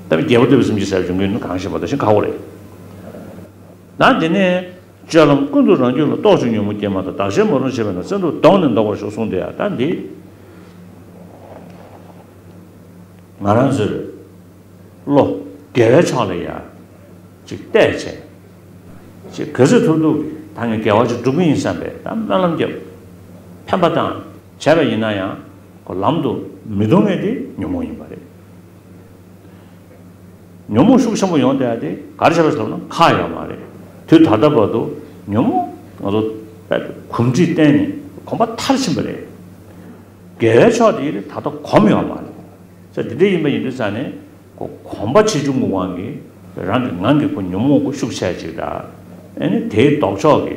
ད་རྒྱལ་པོ་འདོད་པའི་སེམས་ཅན་ཟེར་བྱུང་གི་ཡོད་ན་གང་ཤེས་པ་ད་ཞིག་ཁག་པོ་རེད། ད་དེ་ནས། སྤྱོད་ལམ་ཀུན་ཏུ་རང་རྒྱུད་ལ། རྟོག་ཅིང་ཉོན་མོངས་སྐྱེས་མ་ཐག་བདག་གཞན་མ་རུངས་བྱེད་པས་ན། བཙན་དུག་བཟློག་ནས་བཟློག་པར་ཤོག་གསུངས་ཏེ་ཡ། ད་འདི་ང་རང་ཚོའི་བློ་དགེ་བའི་ཕྱོགས་ལ་ཡ་ཅིག་གཏད་བྱས། ཅིག་ག་ཚོད་ཐུབ་ཐུབ་ཀྱིས་ད་ངས་དགེ་བ་ཅིག་སྒྲུབ་ཀྱི་ཡིན་བསམ་པའི་ད་སྨོན་ལམ་བརྒྱབ། འཕེན་པ་དང་བྱས་པ་ཡིན་ན་ཡང་ཁོ་ལམ་དུ་མི་ལྟུང་མཁན་དེ་ཉོན་མོངས་ཡིན་པ་རེད། ཉོན་མོངས་ཤུགས་ཆེན་པོ་ཡོང་བསྡད་ཡ་དེ་ག་རེ་བྱས་པ་ཟེར་ན་ཁ་ཡོད་མ་རེད། དུས་ད་ལྟ་བར་དུ་ཉོན་མོངས་ང་ཚོ་དཔེ་གོམས་འདྲིས་བསྟེན་ནས་གོམས་པ་མཐར་ཕྱིན་པ་རེད། དགེ་བའི་ཕྱོགས་དེ་ཡིན་ད་ལྟ་གོམས་ཡོད་མ་རེད། ས་དེ་འདྲ་ཡིན་པ་ཡིན་དུས་ཙང་ནས་ཁོ་གོམས་པ་ཆེ་ཆུང་གི་དབང་གིས་རང་གི་ངང་གིས་ཁོ་ཉོན་མོངས་ཁོ་ཤུགས་ཆེ་ཅིག་དང་། ཨ་ནི་དེའི་ལྡོག་ཕྱོགས་ཀྱི་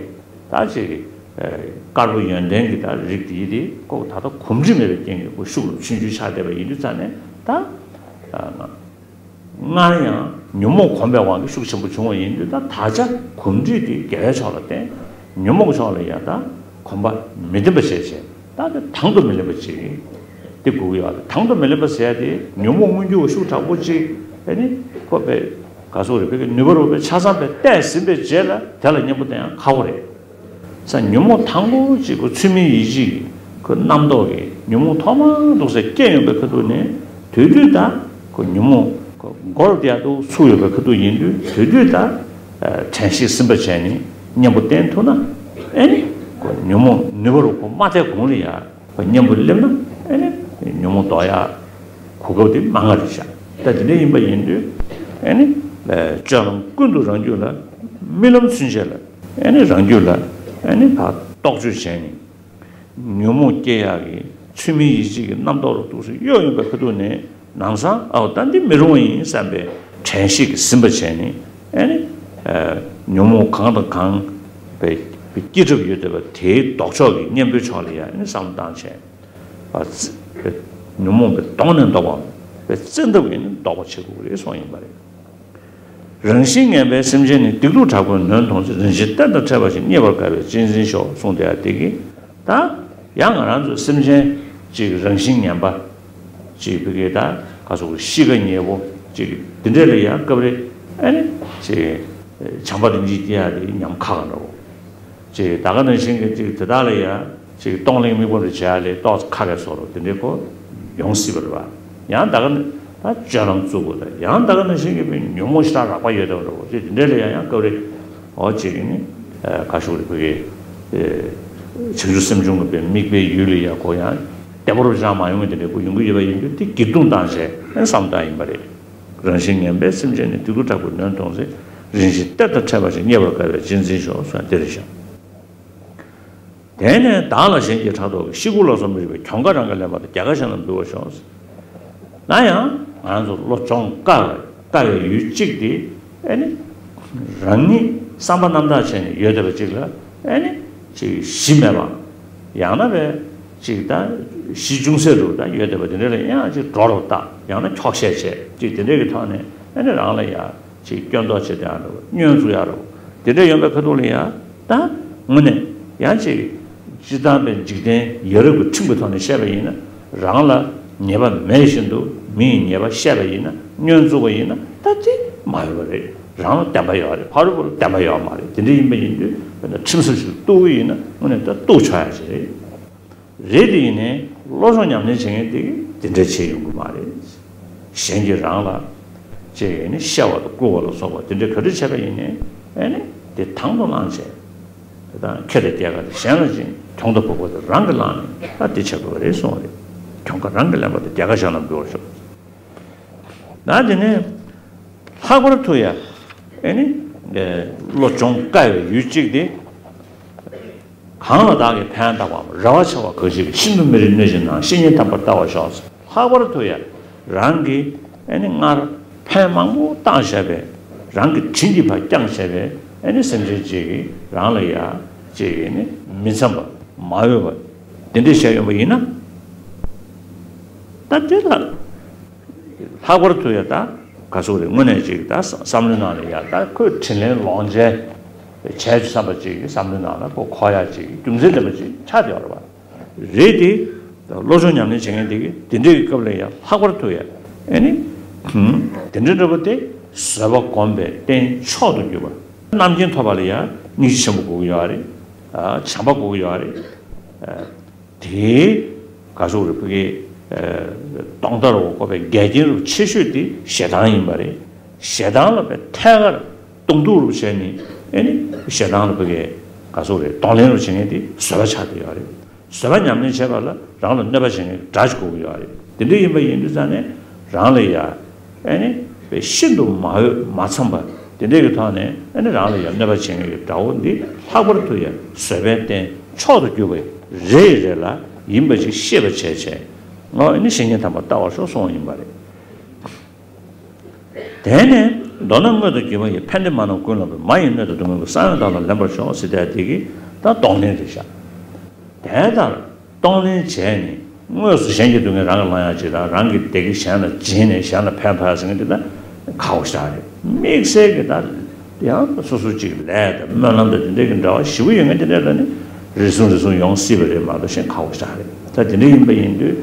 ད་ཅིག་དཀར་པོ་ཡོན་ཏན་གྱི་ད་རིགས་དེ་ཡིན་དེ་ཁོ་ད་ལྟ་གོམས་འདྲིས་མེད་པའི་རྐྱེན་གྱིས་ཁོ་ཤུགས་ལ་ཆུང་ཆུང་ཆགས་བསྡད་པ་ཡིན་དུས་ཙང་ནས་ད། སྔར་ཡང་ཉོན་མོངས་གོམས་པའི་དབང་གིས་ཤུགས་ཆེན་པོ་བྱུང་བ་ཡིན་དུས་ད་ད་ཆ་གོམས་འདྲིས་དེ་དགེ་བའི་ཕྱོགས་ལ་བརྟེན། ཉོན་མོངས་ཕྱོགས་ལ་ཡང་ད་གོམས་པ་མི་ལྡན་པ་བྱས་བྱས་ད་དེ་དང་དུ་མི་ལེན་པ་ཅིག་དེ་དགོས་ཀྱི་ཡོད་རེད། དང་དུ་མི་ལེན་པ་ཟེར་ཡ་དེ་ཉོན་མོངས་མངོན་གྱུར་བ་ཤུགས་དྲག་པོ་ཅིག་ཨ་ནི་ཁོ་པའི་ག་སོག་རེད་པའི་ནུས་པ་རུ་པའི་ཆ་ཚང་པའི་བལྟས་ཟིན་པའི་རྗེས་ལ་དེ་ལ་གཉེན་པོ་བསྟེན་ཡང་ཁག་པོ་རེད། ས་ཉོན་མོངས་དང་པོ་གཅིག་གོ་ཚུལ་མིན་ཡིད་བྱེད་ཀྱི་ཁོ་རྣམ་རྟོག་གི་ཉོན་མོངས་ཐོག་མར་འདུག་སེ་སྐྱེས་ཡོང་པའི་ཁ་ཐུག་ནས་དུས་དུས་ད་ཁོ་ཉོན་མོངས་ཁོ་མགོར་བསྡད་འདུག་ཚུགས་ཡོང་པའི་ཁ་ཐུག་ཡིན་དུས་དུས་དུས་ད་དྲན་ཤེས་ཟིན་པ་བྱས་ནས་གཉེན་པོ་བསྟེན་ཐུབ་ན་ཨེ་ནི་ཁོ་ཉོན་མོངས་ནུས་པ་རུ་ཁོ་མ་ཐེག་གོང་ལ་ཡ་ཁོ་གཉེན་པོ་སླེབས་ན་ཨེ་ནི་ཉོན་མོངས་ལྡོག་ཡ། གོ་སྐབས་དེ་མང་ང་རེད་ཤག་ད་དེ་འདྲ་ཡིན་པ་ཡིན་དུས་ཨ་ནི་སྤྱོད་ལམ་ཀུན་ཏུ་རང་རྒྱུད་ལ་རྨི་ལམ་ཚུན་ཆད་ལ་ཨ་ནི་རང་རྒྱུད་ལ་ཨ་ནི་ཕར་རྟོག་དཔྱོད་བྱས་ནས། ཉོན་མོངས་སྐྱེ་ཡག་གི་ཚུལ་མིན་ཡིད་བྱེད་ཀྱི་རྣམ་རྟོག་ལ་ཐུག་སེ་གཡོ་ཡོང་པའི་ཁ་ཐུག་ནས་ནམ་སང་ཨའོ་ད་འདི་མི་རུང་བ་ཡིན་བསམ་པའི་དྲན་ཤེས་ཀྱིས་ཟིན་པ་བྱས་ནས་ཨ་ནི་ཉོན་མོངས་གང་དང་གང་པའི་སྐྱེ་གྲབས་ཡོད་བསྡད་པ་དེའི་ལྡོག་ཕྱོགས་ཀྱི་གཉེན་པོའི་ཕྱོགས་ལ་ཡང་ཨ་ནི་བསམ་བློ་བཏང་བྱས་ཉོན་མོངས་པའི་གདོང་ནས་བཟློག་པ་པའི་བཙན་ཐབས་ཀྱིས་ནི་ལྡོག་པ་བྱེད་དགོས་རེད་གསུངས་ཡིན་པ་རེད། རང་བཞིན་ངན་པའི་སེམས་ཅན་ནི། སྡིག་སྡུག་དྲག་པོས་ནོན་མཐོང་ཚེ། རིན་ཆེན་གཏེར་དང་ཕྲད་པ་ཞིག་རྙེད་པར་དཀའ་བས་གཅེས་འཛིན་ཤོག་གསུངས་དེ་ཡང་དེ་གི་ད་ཡང་ང་རང་ཚོ་སེམས་ཅན་གཅིག་རང་བཞིན་ངན་པ་གཅིག་བི་གི་ད་ག་སོགས་གཤིས་ཀ་ཉེས་པོ་གཅིག་འདི་འདྲ་ལ་ཡང་སྐབས་རེ་ཨ་ནི་གཅིག་བྱམས་པ་རིན་ཆེན་སྐྱེ་ཡག་དེ་ཉམས་ཁ་ག་འདྲ་བོ། ཅིག་ད་ག་ནང་བཞིན་གྱི་ཅིག་དེ་དག་ལ་ཡང་ཅིག་གཏོང་ལེན་དམིགས་པ་རུ་བྱས་ལས་ཏོག་ཙམ་ཁ་གས་སོ་རུ་དེ་འདྲའི་སྐོར་ཡོང་སྲིད་པ་རེད་བ། ཡང་ད་ག་ནང་ད་སྤྱོད་ལམ་བཙུགས་དགོས་ད་ཡང་ད་ག་ནང་བཞིན་གྱི་ཉོན་མོངས་ཞེ་དྲག་རགས་པ་ཡོད་དམ་རུ་ཅིག་དེ་འདྲའི་ལ་ཡང་ཡང་སྐབས་རེ་འོ་ཅིག་ནི་ཁ་ཤུགས་རེ་ཕུལ་གི་བྱང་ཆུབ་སེམས་བྱུང་གི་དམིགས་པའི་ཡུལ་ལ་ཡང་གོ་ཡང་བདེ་པོ་རུ་བཞག་མ་ཡོང་གི་དེ་འདྲའི་སྐོར་ཡོང་གི་ཡོད་པ་ཡིན་དུས་དེ་སྒེར་སྡུག་བཏང་བྱས་བསམ་བཏང་ཡིན་པ་རེད། རང་བཞིན་ངན་པའི་སེམས་ཅན་ནི། སྡིག་སྡུག་དྲག་པོས་ནོན་མཐོང་ཚེ། རིན་ཆེན་གཏེར་དང་ཕྲད་པ་ཞིག་རྙེད་པར་དཀའ་བས་གཅེས་འཛིན་ཤོག་གསུངས་དེ་རེད་ཤག་དེ་ནས་བདག་ལ་གཞན་གྱིས་ཕྲག་དོག་གིས། ཤི་ཁུག་ལ་སོགས་མི་རིགས་པའི། གྱོང་ཁ་རང་གིས་ལེན་པ་དང་། རྒྱལ་ཁ་གཞན་ལ་འབུལ་བར་ཤོག་ན་ཡང་ང་ཚོ་བློ་སྦྱོང་དཀའ་བའི་དཀའ་བའི་ཡུལ་གཅིག་དེ་ཨེ་ནི་རང་ཉིད་བསམ་པ་རྣམ་དག་བྱས་ནས་ཡོད་བསྡད་པ་གཅིག་ལ་ཨེ་ནི་ཅིག་གཞི་མེད་པ། ཡང་ན་བས་ཅིག་ད་གཞི་ཅུང་ཟད་རུ་ད་ཡོད་བསྡད་པ་དེ་འདྲ་ལ་ཡང་ཅིག་འགྲོ་རུ་བཏགས། ཡང་ན་འཁྱོག་བཤད་བྱས་ཅིག་དེ་འདྲ་གི་ཐོག་ནས་ཨ་ནི་རང་ལ་ཡང་ཅིག་སྐྱོན་འདོགས་བྱེད་བསྡད་ཡག་རུ་བསྙོན་འཛུགས་ཡག་རུ་དེ་འདྲ་ཡོང་པའི་ཁ་ཐུག་ལ་ཡང་ད་དངོས་གནས་ཡང་ཅིག་སྤྱིར་བཏང་པའི་འཇིག་རྟེན་ཡ་རབས་ཀྱི་ཁྲིམས་ཀྱི་ཐོག་ནས་བཤད་པ་ཡིན་ན་རང་ལ་ཉེས་པ་མེད་བཞིན་དུ་མི་ཡི་ཉེས་པ་བཤད་པ་ཡིན་ན་བསྙོན་འཛུགས་པ་ཡིན་ན་ད་དེ་མ་འོས་པ་རེད། རང་ལ་བདེན་པ་ཡོད་རེད། ཕ་རོལ་པོ་ལ་བདེན་པ་ཡོད་མ་རེད། དེ་འདྲ་ཡིན་པ་ཡིན་དུས་ཁྲིམས་སྲོལ་ཞིག་གཏུག་གི་ཡིན་ན་དངོས་གནས་ད་གཏུག་ཆོག་ཡ་ཞིག་རེད། རེད་དེ་ཡིན་ནའི་བློ་སྦྱོང་ཉམས་ལེན་བྱེད་མཁན་དེ་གིས་དེ་འདྲ་བྱེད་ཡོང་གི་མ་རེད། གཞན་གྱིས་རང་ལ་ཅེས་ནི་བཤད་པ་དང་བསྐུལ་བ་ལ་སོགས་པ་དེ་འདྲ་ག་འདྲ་བྱས་པ་ཡིན་ནའི་ཨེ་ནི་དེ་དང་དུ་བླངས་བྱས། དེ་དང་ཁེ་དང་རྒྱལ་ཁ་དེ་གཞན་ལ་སྦྱིན། གྱོང་དང་ཕོག་པ་དེ་རང་གིས་བླངས་ནས་ད་དེ་བྱེད་དགོས་པ་རེད་གསུངས་པ་རེད། གྱོང་ཁ་རང་གིས་ལེན་པ་དང་རྒྱལ་ཁ་གཞན་ལ་འབུལ་བར་ཤོག་ད་དེ་ནས་ལྷག་པར་དུ་ཡང་ཨེ་ནི་བློ་སྦྱོང་དཀའ་བའི་ཡུལ་གཅིག་དེ། གང་ལ་བདག་གིས་ཕན་བཏགས་པའམ། རེ་བ་འཆང་བ་གང་ཞིག་གིས། ཤིན་ཏུ་མི་རིགས་གནོད་བྱེད་ན། བཤེས་གཉེན་དམ་པར་བལྟ་བར་ཤོག་བར་དུ་ཡང་རང་གིས་ཨེ་ནི་སྔར་ཕན་མང་པོ་བཏང་བཞག་པའི་རང་གི་དྲིན་གྱིས་ཕར་བསྐྱངས་བཞག་པའི་ཨེ་ནི་སེམས་ཅན་ཅིག་གིས་རང་ལ་ཡ་ཅིག་ཨེ་ནི་མི་འཚམ་པ་མ་འོས་པ་དེ་འདྲ་བྱས་ཡོང་པ་ཡིན་ན། ད་དེ་ལ། ལྷག་པར་དུ་ཡ་ད་ག་ཟེར་རེད། དངོས་གནས་ཅིག་ད་བསམ་བློའི་ནང་ལ་ཡ་ད་ཁོས་དྲིན་ལན་ལོག་འཇལ་བྱས་བསམ་པ་ཅིག་བསམ་བློའི་ནང་ལ་ཁོ་འཁོར་ཡ་ཅིག་རྒྱུ་མཚན་ལྡན་པ་ཅིག་ཆགས་བསྡད་ཡོད་རེད་པ། རེད་དེ། བློ་སྦྱོང་ཉམས་ལེན་བྱེད་མཁན་དེ་གིས་དེ་འདྲའི་གི་སྐབས་ལ་ཡ་ལྷག་པར་དུ་ཡ་ཨེ་ནི། དེ་འདྲ་འདྲ་པོ་དེ་བཟོད་པ་བསྒོམས་པའི་རྟེན་མཆོག་ཏུ་གྱུར་པ། རྣམ་མཁྱེན་ཐོབ་པ་ལ་ཡ་སྙིང་རྗེ་ཆེན་པོ་དགོས་ཀྱི་ཡོད་རེད། བྱམས་པ་དགོས་ཀྱི་ཡོད་རེད། དེའི་ག་ཟེར་རེད། ཕ་གི་ཨ་སྟོང་ལྟར་དབང་བསྐུར་བའི་འགལ་རྐྱེན་རུ་ཆེ་ཤོས་དེ་ཞེ་སྡང་ཡིན་པ་རེད། ཞེ་སྡང་ལ་བའི་ཐད་ཀར་གདོང་གཏུག་རུ་བྱས་ནས་ཨེ་ནི་ཞེ་སྡང་ལ་ཕ་གི་ག་ཟེར་རེད། གདོང་ལེན་རུ་བྱེད་མཁན་དེ་བཟོད་པ་ཆགས་བསྡད་ཡོད་རེད། བཟོད་པ་ཉམས་ལེན་བྱེད་པ་ལ་རང་ལ་གནོད་པ་བྱེད་མཁན་དགྲ་ཅིག་དགོས་ཀྱི་ཡོད་རེད། དེ་འདྲ་ཡིན་པ་ཡིན་དུས་ཙང་ནས་རང་ལ་ཡ། ཨེ་ནི། ཤིན་ཏུ་མ་འོས་མ་འཚམས་པ་དེ་འདྲའི་གི་ཐོག་ནས་ཨེ་ནི་རང་ལ་ཡང་གནོད་པ་བྱེད་མཁན་གྱི་དགྲ་བོ་འདི་ལྷག་པར་དུ་ཡང་བཟོད་པའི་རྟེན་མཆོག་ཏུ་གྱུར་པའི་རེ་ཡི་རེ་ལ་ཡིན་པ་ཞིག་ཤེས་པ་བྱས་བྱས། ངོ་ཨེ་ནི་བཤེས་གཉེན་དམ་པར་བལྟ་བར་ཤོག་གསུངས་པ་ཡིན་པ་རེད། དེ་ནས་མདོར་ན་དངོས་དང་བརྒྱུད་པ་ཡི། ཕན་བདེ་མ་རྣམས་ཀུན་ལ་འབུལ། མ་ཡི་གནོད་དང་སྡུག་བསྔལ་ཀུན། ས་ཡོམ་བདག་ལ་ལེན་པར་ཤོག་ཟེར་དེ་གི་ད་གདོང་ལེན་རེད་ཤག་དེ་ལྟར་གདོང་ལེན་བྱས་ནས་དངོས་སུ་གཞན་གྱི་སྡུག་བསྔལ་རང་གིས་བླང་ཡག་ཅིག་དང་། རང་གི་བདེ་སྐྱིད་གཞན་ལ་སྦྱིན་ནས་གཞན་ལ་ཕན་ཐོགས་ཡག་ཟེར་མཁན་དེ་ད་ཁག་པོ་ཞེ་དྲག་རེད། དམིགས་བསལ་གྱི་ད་ཡང་སོ་སོ་གཅིག་ལས་དང་སྨོན་ལམ་དང་དེ་འདྲའི་གི་འབྲེལ་བ་ཞེ་པོ་ཡོད་མཁན་དེ་འདྲ་ལ་ནི་རེ་ཟུང་རེ་ཟུང་ཡོང་སྲིད་པ་རེད་མ་གཏོགས་གཞན་ཁག་པོ་ཞེ་དྲག་རེད། ད་དེ་འདྲ་ཡིན་པ་ཡིན་དུས་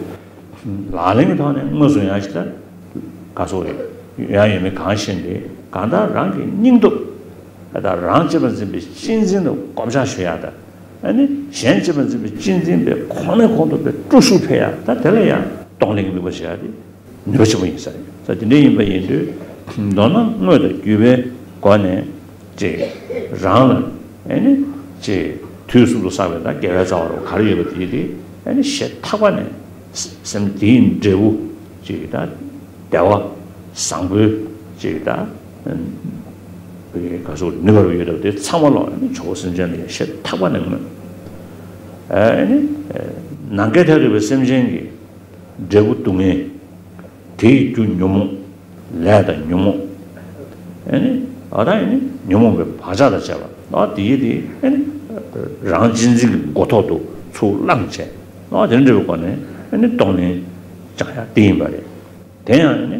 ལག་ལེན་གྱི་ཐོག་ནས་དངོས་སུ་ཡང་ཞིག་ད་ག་ཟེར་རེད། ཡོང་ཡག་ཡོད་མེད་གང་ཤེས་ཏེ་གང་ལྟར་རང་གི་སྙིང་སྟོབས། ད་རང་གཅེས་པར་འཛིན་པའི་གཅེས་འཛིན་ལ་གོམས་ཆགས་ཞུ་ཡག་དང་། ཨ་ནི་གཞན་གཅེས་པར་འཛིན་པའི་གཅེས་འཛིན་པའི་གོང་ནས་གོང་དུ་སྤེལ་སྤྲོ་ཤུགས་འཕེལ་ཡག་ད་དེ་ལ་ཡང་གདོང་ལེན་གྱི་དམིགས་པ་བྱེད་ཡག་དེ་ནུས་པ་ཆེན་པོ་ཡིན་ས་རེད། ད་དེ་འདྲ་ཡིན་པ་ཡིན་དུས་མདོར་ན་དངོས་དང་བརྒྱུད་པའི་སྒོ་ནས་ཅིག་རང་ལ་ཨ་ནི་ཅིག་དུས་གསུམ་དུ་བསགས་པའི་ད་དགེ་བའི་རྩ་བ་རུ་ག་རེ་ཡོད་པ་དེ་དེ་ཨ་ནི་ཞེ་ཐག་པ་ནས་སེམས་དེའི་འབྲས་བུ་ ཅིག་ད་བདེ་བ་བཟང་པོའི་ཅིག་ད་ག་སོགས་ནུས་པ་རུ་ཡོད་པ་དེ་ཚང་མ་ལོག་ནི་ཇོ་བོ་སེམས་ཅན་ལ་ཡང་ཞེ་ཐག་པ་ནས་མངོན། ཨ་ནི་ནམ་མཁའི་མཐས་གཏུགས་པའི་སེམས་ཅན་གྱི་འབྲས་བུ་སྡུག་བསྔལ། དེའི་རྒྱུ་ཉོན་མོངས། ལས་དང་ཉོན་མོངས། ཨ་ནི་ཨ་ད་ཨ་ནི་ཉོན་མོངས་པའི་བག་ཆགས་དང་བཅས་པ་ཨ་དེ་ཡི་དེ་ཨ་ནི་རང་གཅེས་འཛིན་གྱི་མགོ་ཐོག་ཏུ་ཚུར་བླངས་བྱས་ཨ་དེ་འདྲ་བའི་སྒོ་ནས་ཨ་ནི་གཏོང་ལེན་བྱ་ཡ་དེ་ཡིན་པ་རེད། དེ་ཡང་ཨ་ནི་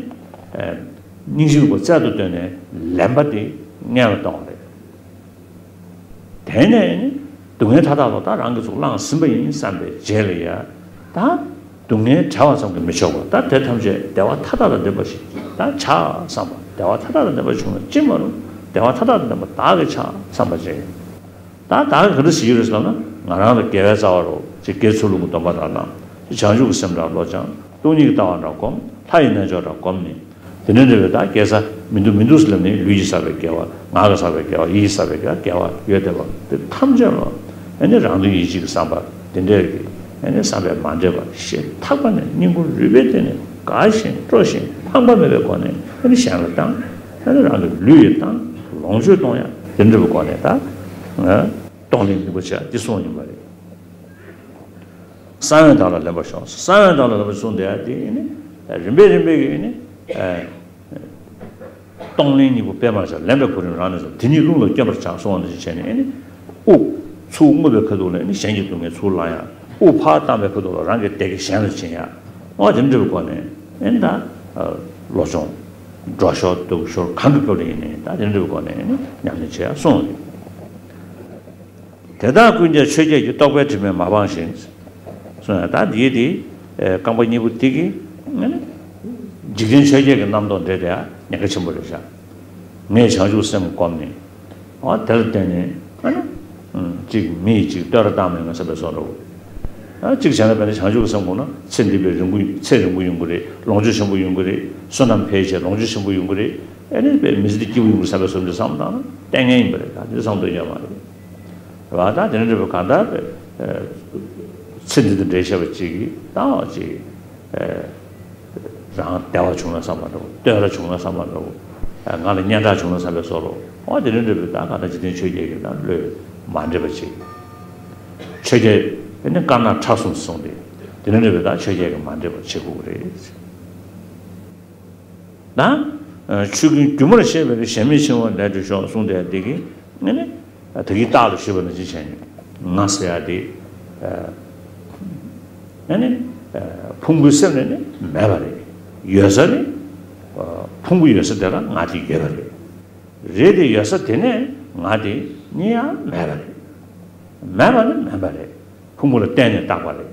སྙིང་རྗེའི་སྒོ་རྩལ་དུ་བཏོན་ནས་ལེན་པ་དེ་སྔོན་ལ་གཏོང་བ་རེད། དེ་ནས་ནི་སྡུག་བསྔལ་མཐའ་དག་ལ་ད་རང་གིས་ཚུར་བླངས་ཟིན་པ་ཡིན་བསམ་པའི་རྗེས་ལ་ཡ། ད་སྡུག་བསྔལ་བྲལ་བ་ཙམ་གྱིས་མི་ཆོག་པར་ད་དེ་ཐམས་ཅད་བདེ་བ་མཐའ་དག་ལ་ལྡན་པ་ཞིག་ད་ཆགས་བསམ་པ། བདེ་བ་མཐའ་དག་ལ་ལྡན་པ་བྱུང་ན་ཅི་མ་རུང་བདེ་བ་མཐའ་དག་ལ་ལྡན་པ་བདག་གིས་ཆགས་བསམ་པ་བྱེད། ད་བདག་གིས་ག་འདྲ་ཞིག་ཡོད་རེད་ཟེར་ན་ང་རང་ལ་དགེ་བའི་རྩ་བ་རུ་ཅིག་དགེ་ཚུལ་སློང་གི་སྡོམ་པ་དག་བླངས། བྱང་ཆུབ་ཀྱི་སེམས་དག་བློ་སྦྱངས། སྟོང་ཉིད་ཀྱི་ལྟ་བ་འདྲ་བསྒོམས། ལྷ་ཡི་རྣལ་འབྱོར་འདྲ་བསྒོམས་ནས། དེ་ནས་འདྲ་བའི་ད་དགེ་རྩ་མི་འདུག་མི་འདུག་ཟེར་ལབ་ནས་ལུས་ཀྱིས་བསགས་པའི་དགེ་བ། ངག་གིས་བསགས་པའི་དགེ་བ། ཡིད་ཀྱིས་བསགས་པའི་དགེ་བ། དགེ་བ་ཡོད་བསྡད་པ་དེ་ཐམས་ཅད་ལ་ཨ་ནི་རང་དོན་ཡིད་བྱེད་ཀྱི་བསམ་པ་དེ་འདྲས་ཀྱི་ཨ་ནི་བསམ་པས་མ་འདྲེས་པར་ཞེ་ཐག་པ་ནས་སྙིང་ཁུང་རུས་པའི་གཏིང་ནས་དགའ་ཞིང་སྤྲོ་ཞིང་ཕངས་པ་མེད་པའི་སྒོ་ནས་ཨ་ནི་གཞན་ལ་བཏང་། ཨ་ནི་རང་གི་ལུས་ཡི་བཏང་། ལོངས་སྤྱོད་གཏོང་ཡ་དེ་འདྲ་བའི་སྒོ་ནས་ད་གཏོང་ལེན་ནུས་པ་བྱ་འདི་གསུངས་ཡིན་པ་རེད། གསང་བའི་བདག་ལ་ལེན་པར་ཤོག་གསང་བའི་བདག་ལ་ལེན་པར་གསུངས་བསྡད་ཡ་དེ་ནི་རིམ་པས་རིམ་པས་ཀྱི་ནི་གཏོང་ལེན་གཉིས་པོ་སྤེལ་མར་བྱ། ལེན་པའི་གོ་རིམ་རང་ནས་སོ། དེ་ཉིད་རླུང་ལ་བསྐྱོན་པར་བྱ་གསུངས་པ་ནང་བཞིན་བྱས་ནས་ནི་དབུགས་ཚུར་རྔུབ་པའི་ཁ་ཐུག་ལ་ནི་གཞན་གྱི་སྡུག་བསྔལ་ཚུར་བླང་ཡ། དབུགས་ཕར་བཏང་བའི་ཁ་ཐུག་ལ་རང་གི་བདེ་སྐྱིད་གཞན་ལ་སྦྱིན་ཡ། འོ་དེ་འདྲ་བའི་སྒོ་ནས་ཨེ་ད་བློ་སྦྱོང་འགྲོ་ཞོར་འདུག་ཞོར་གང་གི་སྐབས་ལ་ཡིན་ནའི་ད་དེ་འདྲ་བའི་སྒོ་ནས་ནི་ཉམས་ལེན་བྱེད་ཡ་གསུངས་རེད། དེ་དག་ཀུན་ཀྱང་ཆོས་བརྒྱད་ཀྱི་རྟོག་པའི་དྲི་མས་མ་སྤངས་ཤིང་། གསུངས་ཡ། ད་འདིའི་དེ་རྐང་པ་གཉིས་པོ་དེ་གི་འཇིག་རྟེན་ཆོས་བརྒྱད་ཀྱི་རྣམ་རྟོག་འདྲེས་དེ་ཡ་ཉེན་ཁ་ཆེན་པོ་རེད་ཤག་ངས་བྱང་ཆུབ་སེམས་བསྒོམས་ནས་འོ་དེ་ལ་བརྟེན་ནས་ཨ་ནི་གཅིག་མི་ཡིས་གཅིག་བསྟོད་ར་བཏང་མེད་ང་བསམ་པའི་བཟོ་འདྲ་བོ། ཨ་གཅིག་བྱས་ན་དཔེར་ན་བྱང་ཆུབ་སེམས་བསྒོམས་ན་ཚེ་འདི་པའི་རིང་པོ་ཚེ་རིང་པོ་ཡོང་གི་རེད། ལོངས་སྤྱོད་ཆེན་པོ་ཡོང་གི་རེད། བསོད་ནམས་འཕེལ་བྱས་ལོངས་སྤྱོད་ཆེན་པོ་ཡོང་གི་རེད། ཨ་ནི་དཔེ་མི་ཚེ་འདི་སྐྱིད་པོ་ཡོང་གི་རེད་བསམ་པའི་བཟོ་འདྲ་བསམ་བཏང་ན་ལྟས་ངན་ཡིན་པ་རེད། ད་འདི་བསམ་འདོད་ཡོད་མ་རེད། རེད་བ། ད་དེ་འདྲ་འདྲ་བའི་གང་ལྟར་དཔེ་ཚེ་འདི་དང་འབྲེལ་བྱས་པ་གཅིག་གིས་ད་གཅིག་རང་བདེ་བ་བྱུང་ན་བསམ་པ་འདྲ་བོ། བསྟོད་ར་བྱུང་ན་བསམ་པ་འདྲ་བོ། ང་ལ་སྙན་གྲགས་བྱུང་ན་བསམ་པའི་བཟོ་འདྲ་བོ། འོ་དེ་འདྲ་འདྲ་བའི་ད་གང་ལྟར་འཇིག་རྟེན་ཆོས་བརྒྱད་ཀྱི་ད་བློས་མ་འདྲེས་པ་ཅིག་ཆོས་བརྒྱད་ནི་དཀར་ནག་ཁྲ་གསུམ་གསུངས་ཏེ། དེ་འདྲ་འདྲ་བའི་ད་ཆོས་བརྒྱད་ཀྱིས་མ་འདྲེས་པ་བྱེད་དགོས་ཀྱི་རེད། ད་ཆོས་ཀུན་སྒྱུ་མར་ཤེས་པ་ལས། གཞན་མིན་འཆིང་བ་ལས་གྲོལ་ཤོག་གསུངས་ཏེ་འདི་གི་ནི་ནི། ད་གིན་རྟགས་ལ་ཞུས་པ་ནང་བཞིན་བྱས་ནས་ང་ཟེར་ཡ་དེ་ཨ་ནི་ཕུང་པོའི་སེམས་ལས་ནི་མེད་པ་རེད། ཡོད་ས་ནི་ཕུང་པོ་ཡོད་ས་དེ་ལ་ང་དེ་ཡོད་པ་རེད། རེད་དེ་ཡོད་ས་དེ་ནས་ང་དེ་གཉིས་ཡང་མེད་པ་རེད། མེད་པ་ནི་མེད་པ་རེད། ཕུང་པོ་ལ་བརྟེན་ནས་བཏགས་པ་རེད།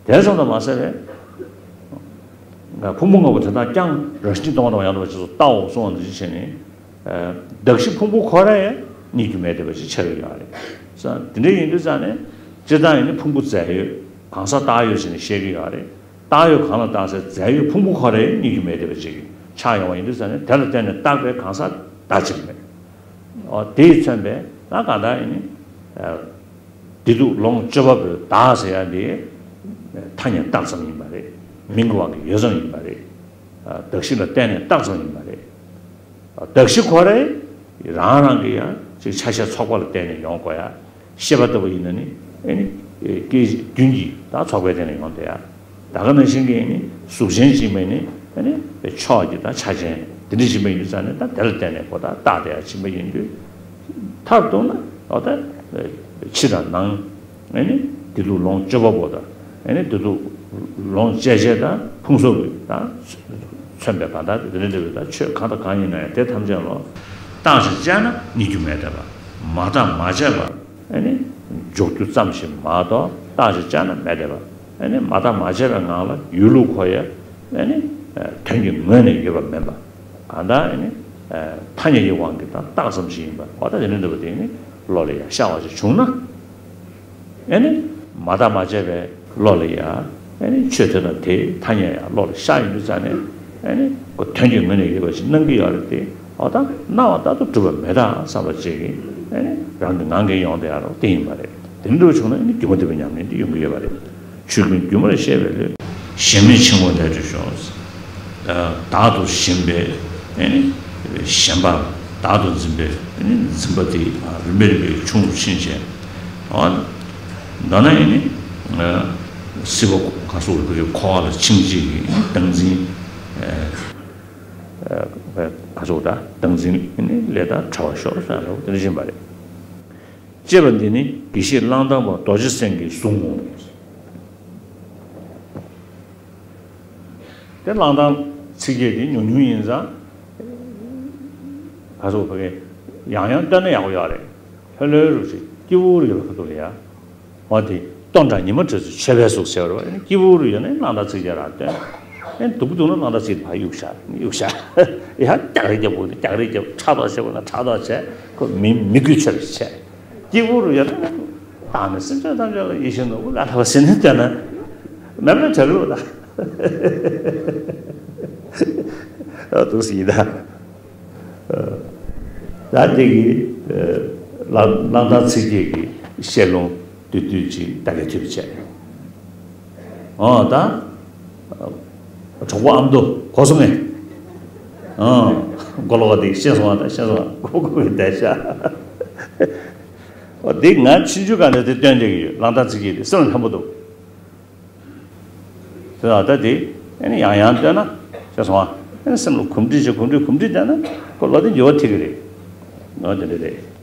དེ་ཙམ་དུ་མ་ཟད་པས། ཕུང་པོ་ལྔ་པོ་དེ་དག་ཀྱང་རང་བཞིན་གཏོང་བ་དང་ཡང་དག་པར་རྗེས་སུ་བལྟའོ་གསུངས་པ་ནང་བཞིན་བྱས་ནས། གདགས་གཞི་ཕུང་པོ་ཁོ་ར་ཡང་རྙེད་རྒྱུ་མེད་བསྡད་པ་ཞིག་ཆགས་ཀྱི་ཡོད་རེད། དེ་འདྲ་ཡིན་དུས་ཙང་ནས་སྤྱིར་བཏང་ཡིན་ན་ཕུང་པོ་རྫས་ཡོད་གང་ཟག་བཏགས་ཡོད་ཟེར་ནས་བཤད་ཀྱི་ཡོད་རེད། བཏགས་ཡོད་གང་ལ་བཏགས་ཟེར་རྫས་ཡོད་ཕུང་པོ་ཁོ་ར་ཡང་རྙེད་རྒྱུ་མེད་བསྡད་པ་ཅིག་ཆགས་ཡོང་བ་ཡིན་དུས་ཙང་ནས་དེ་ལ་བརྟེན་ནས་བཏགས་པའི་གང་ཟག་བདག་ཅིག་མེད། འོ་དེས་མཚོན་པའི་ད་གང་ལྟར་ཡིན་ནི། བདེ་སྡུག་ལོངས་སྤྱོད་པ་པོའི་བདག་ཟེར་ཡ་འདི་ཐ་སྙད་བཏགས་ཙམ་ཡིན་པ་རེད། མིང་གི་དབང་གིས་ཡོད་ཙམ་ཡིན་པ་རེད། གདགས་གཞི་ལ་བརྟེན་ནས་བཏགས་ཙམ་ཡིན་པ་རེད། གདགས་གཞི་ཁོ་རང་རང་རང་གི་ཡང་ཅིག་ཆ་ཤས་ཚོགས་པ་ལ་བརྟེན་ནས་ཡོང་དགོས་ཡ། ཤེས་པ་ལྟ་བུ་ཡིན་ན་ནི་ཨེ་ནི་སྐད་རྒྱུན་གྱི་ད་ཚོགས་པའི་སྟེང་ནས་ཡོང་བསྡད་ཡ། ད་ག་ནང་བཞིན་གྱི་ཨེ་ནི་གཟུགས་ཅན་གཅིག་མ་ནི་ཨེ་ནི་ཕྱོགས་ཀྱི་ད་ཆ་ཅན་དེ་འདྲ་ཞིག་མ་ཡིན་ཙང་ནི་ད་དེ་ལ་བརྟེན་ནས་ཁོ་ད་བཏགས་བསྡད་ཡ་ཕྱིན་པ་ཡིན་དུས། མཐར་གཏུགས་ན་འོ་ད་ཕྱི་དང་ནང་། ཨེ་ནི་བདེ་སྡུག་ལོངས་སྤྱོད་པ་པོ་དང་ཨེ་ནི་བདེ་སྡུག་ལོངས་སྤྱད་བྱེད་དང་ཕུང་གསོག་གི་དང་མཚོན་པའི་གང་དག་དེ་འདྲ་འདྲ་བའི་དང་ཆོས་གང་དང་གང་ཡིན་ན་ཡང་དེ་ཐམས་ཅད་ལ་བཏགས་ཤིང་བཅད་ན་རྙེད་རྒྱུ་མེད་བསྡད་པ། མ་བཏགས་མ་བཅད་པ་ཨེ་ནི་འཇོག་རྒྱུ་ཙམ་ཞིག་མ་གཏོགས་བཏགས་ཤིང་བཅད་ན་མེད་བསྡད་པ། ཨེ་ནི་མ་བཏགས་མ་བཅད་པའི་ངང་ལ་ཡོད་ལུགས་ཁོ་ཡ་ཨེ་ནི་དོན་གྱི་ངོས་ནས་ཡོད་པ་མིན་པ། གང་ལྟར་ཨེ་ནི་ཐ་སྙད་ཀྱི་དབང་གིས་ད་བཏགས་ཙམ་ཞིག་ཡིན་པ། འོ་ད་དེ་འདྲ་འདྲ་བ་དེ་ནི་བློ་ལ་ཡང་ཤར་བ་ཞིག་བྱུང་ན། ཨེ་ནི་མ་བརྟགས་མ་དཔྱད་པའི་བློ་ལ་ཡང་ཨེ་ནི་ཆོས་དེ་དང་དེའི་ཐ་སྙད་ཡང་བློ་ལ་ཤར་ཡོང་དུས་ཙང་ནས་ཨེ་ནི་ཁོ་དོན་གྱི་ངོས་ནས་ཡོད་པ་ཞིག་སྣང་གི་ཡོད་རེད་དེ། འོ་ད་སྣང་བ་ལྟར་དུ་གྲུབ་པ་མེད་དམ་བསམ་པ་ཅིག་གིས་ཨེ་ནི་རང་གི་ངང་གིས་ཡོང་བསྡད་ཡ་རོགས་དེ་ཡིན་པ་རེད། དེ་འདྲ་བྱུང་ན་ཨེ་ནི་སྒྱུ་མ་ལྡན་པའི་ཉམས་ལེན་དེ་ཡོང་གི་ཡོད་པ་རེད། ཆོས་ཀུན་སྒྱུ་མར་ཤེས་པའི་བློས། གཞན་མིན་འཆིང་བ་ལས་གྲོལ་ཤོག། བདག་ཏུ་ཞེན་པའི་ཨེ་ནི་ཞེན་པ། བདག་ཏུ་འཛིན་པའི་ཨེ་ནི་འཛིན་པ་དེ་རིམ་པས་རིམ་པས་ཆུང་རུ་ཕྱིན་བྱས། འོ། མདོར་ན་ཨེ་ནི་སྲིད་པ་ག་སོགས་ཀྱི་འཁོར་བ་ལ་འཆིང་བྱེད་ཀྱི་བདག་འཛིན། ག་སོགས་དང་བདག་འཛིན་ཨེ་ནི་ལས་དང་བྲལ་བར་ཤོག་ཟེར་བ་དེ་འདྲ་བཞིན་པ་རེད། ཅེས་པ་འདི་ནི་དགེ་བཤེས་གླང་དར་མ་རྡོ་རྗེ་སེང་གེའི་གཟུངས་སྔོན་མོ། དེ་གླང་དར་ཚིག་བརྒྱད་དེ་ཉུང་ཉུང་ཡིན་ཙང་། ག་སོགས་ཕ་གི་ཡང་ཡང་བཏོན་ན་ཡག་པོ་ཡོད་རེད། ལྷོད་ལྷོད་རུ་ཞིག་སྐྱིད་པོ་རུ་ཡོད་ཁ་ཐུག་ལ་ཡ། འོ་དེ་སྟོན་དང་ཉི་མ་དྲོས་ཚེ་མཆོད་པའི་གཟུགས་ཟེར་བ་རེད་བ། སྐྱིད་པོ་རུ་ཡོད་ན་གླང་དར་ཚིག་བརྒྱད་རང་བཏོན། ཨེ་སྡུག་པོ་འདུག་ན་གླང་དར་ཚིག་བརྒྱད་ཕར་གཡུག་བཞག་གཡུག་བཞག་ཡ་རྒྱག་རེས་རྒྱབ་དགོས་ན་རྒྱག་རེས་རྒྱབ། ཕྲག་དོག་བྱེད་དགོས་ན་ཕྲག་དོག་བྱས། ཁོ་མི་མི་དགོས་ཆེ་རུ་བྱས། སྐྱིད་པོ་རུ་ཡོད་ན། བདག་ནི་སེམས་ཅན་ཐམས་ཅད་ལ་ཡིད་བཞིན་ནོར་བུ་ལ་ལྷག་པ་ཟེར་ནས་བསྟན་ན་མེད་པ་ལས་གྲགས་ཀྱི་རེད་པ། ཨ་འདུག་སེ་ཡིན་ད། ད་འདི་གི་གླང་གླང་དར་ཚིག་བརྒྱད་ཀྱི་བཤད་ལུང་བསྡུས་བསྡུས་ཅིག་ད་གའི་ཐུབ་པ་བྱས། ཨོ་ད། གྲོགས་པོ་ཨ་མདོ་གོ་སོང་ངས། ཨོ། མགོ་ལོག་པ་དེ་ཤེས་སོང་བ་ད་ཤེས་སོང་བ་མགོ་སྒུར་བའི་བསྡད་ཤག་ཨོ་དེ་ང་ཆུང་ཆུང་སྒང་ནས་དེ་སྟོན་བསྡད་ཀྱི་ཡོད། གླང་དར་ཚིག་བརྒྱད་དེ་སེམས་ལ་ཕན་པོ་འདུག་དེ་ལ་ད་དེ་ཨ་ནི་ཡང་ཡང་བཏོན་ན་ཤེས་སོང་བ། ཨ་ནི་སེམས་ལ་གོམས་འདྲིས་བྱས་གོམས་འདྲིས་གོམས་འདྲིས་བསྡད་ན་ཁོ་ལོ་དེ་འགྱུར་བ་ཐེབས་ཀྱི་རེད། ཨོ་དེ་འདྲ་རེད།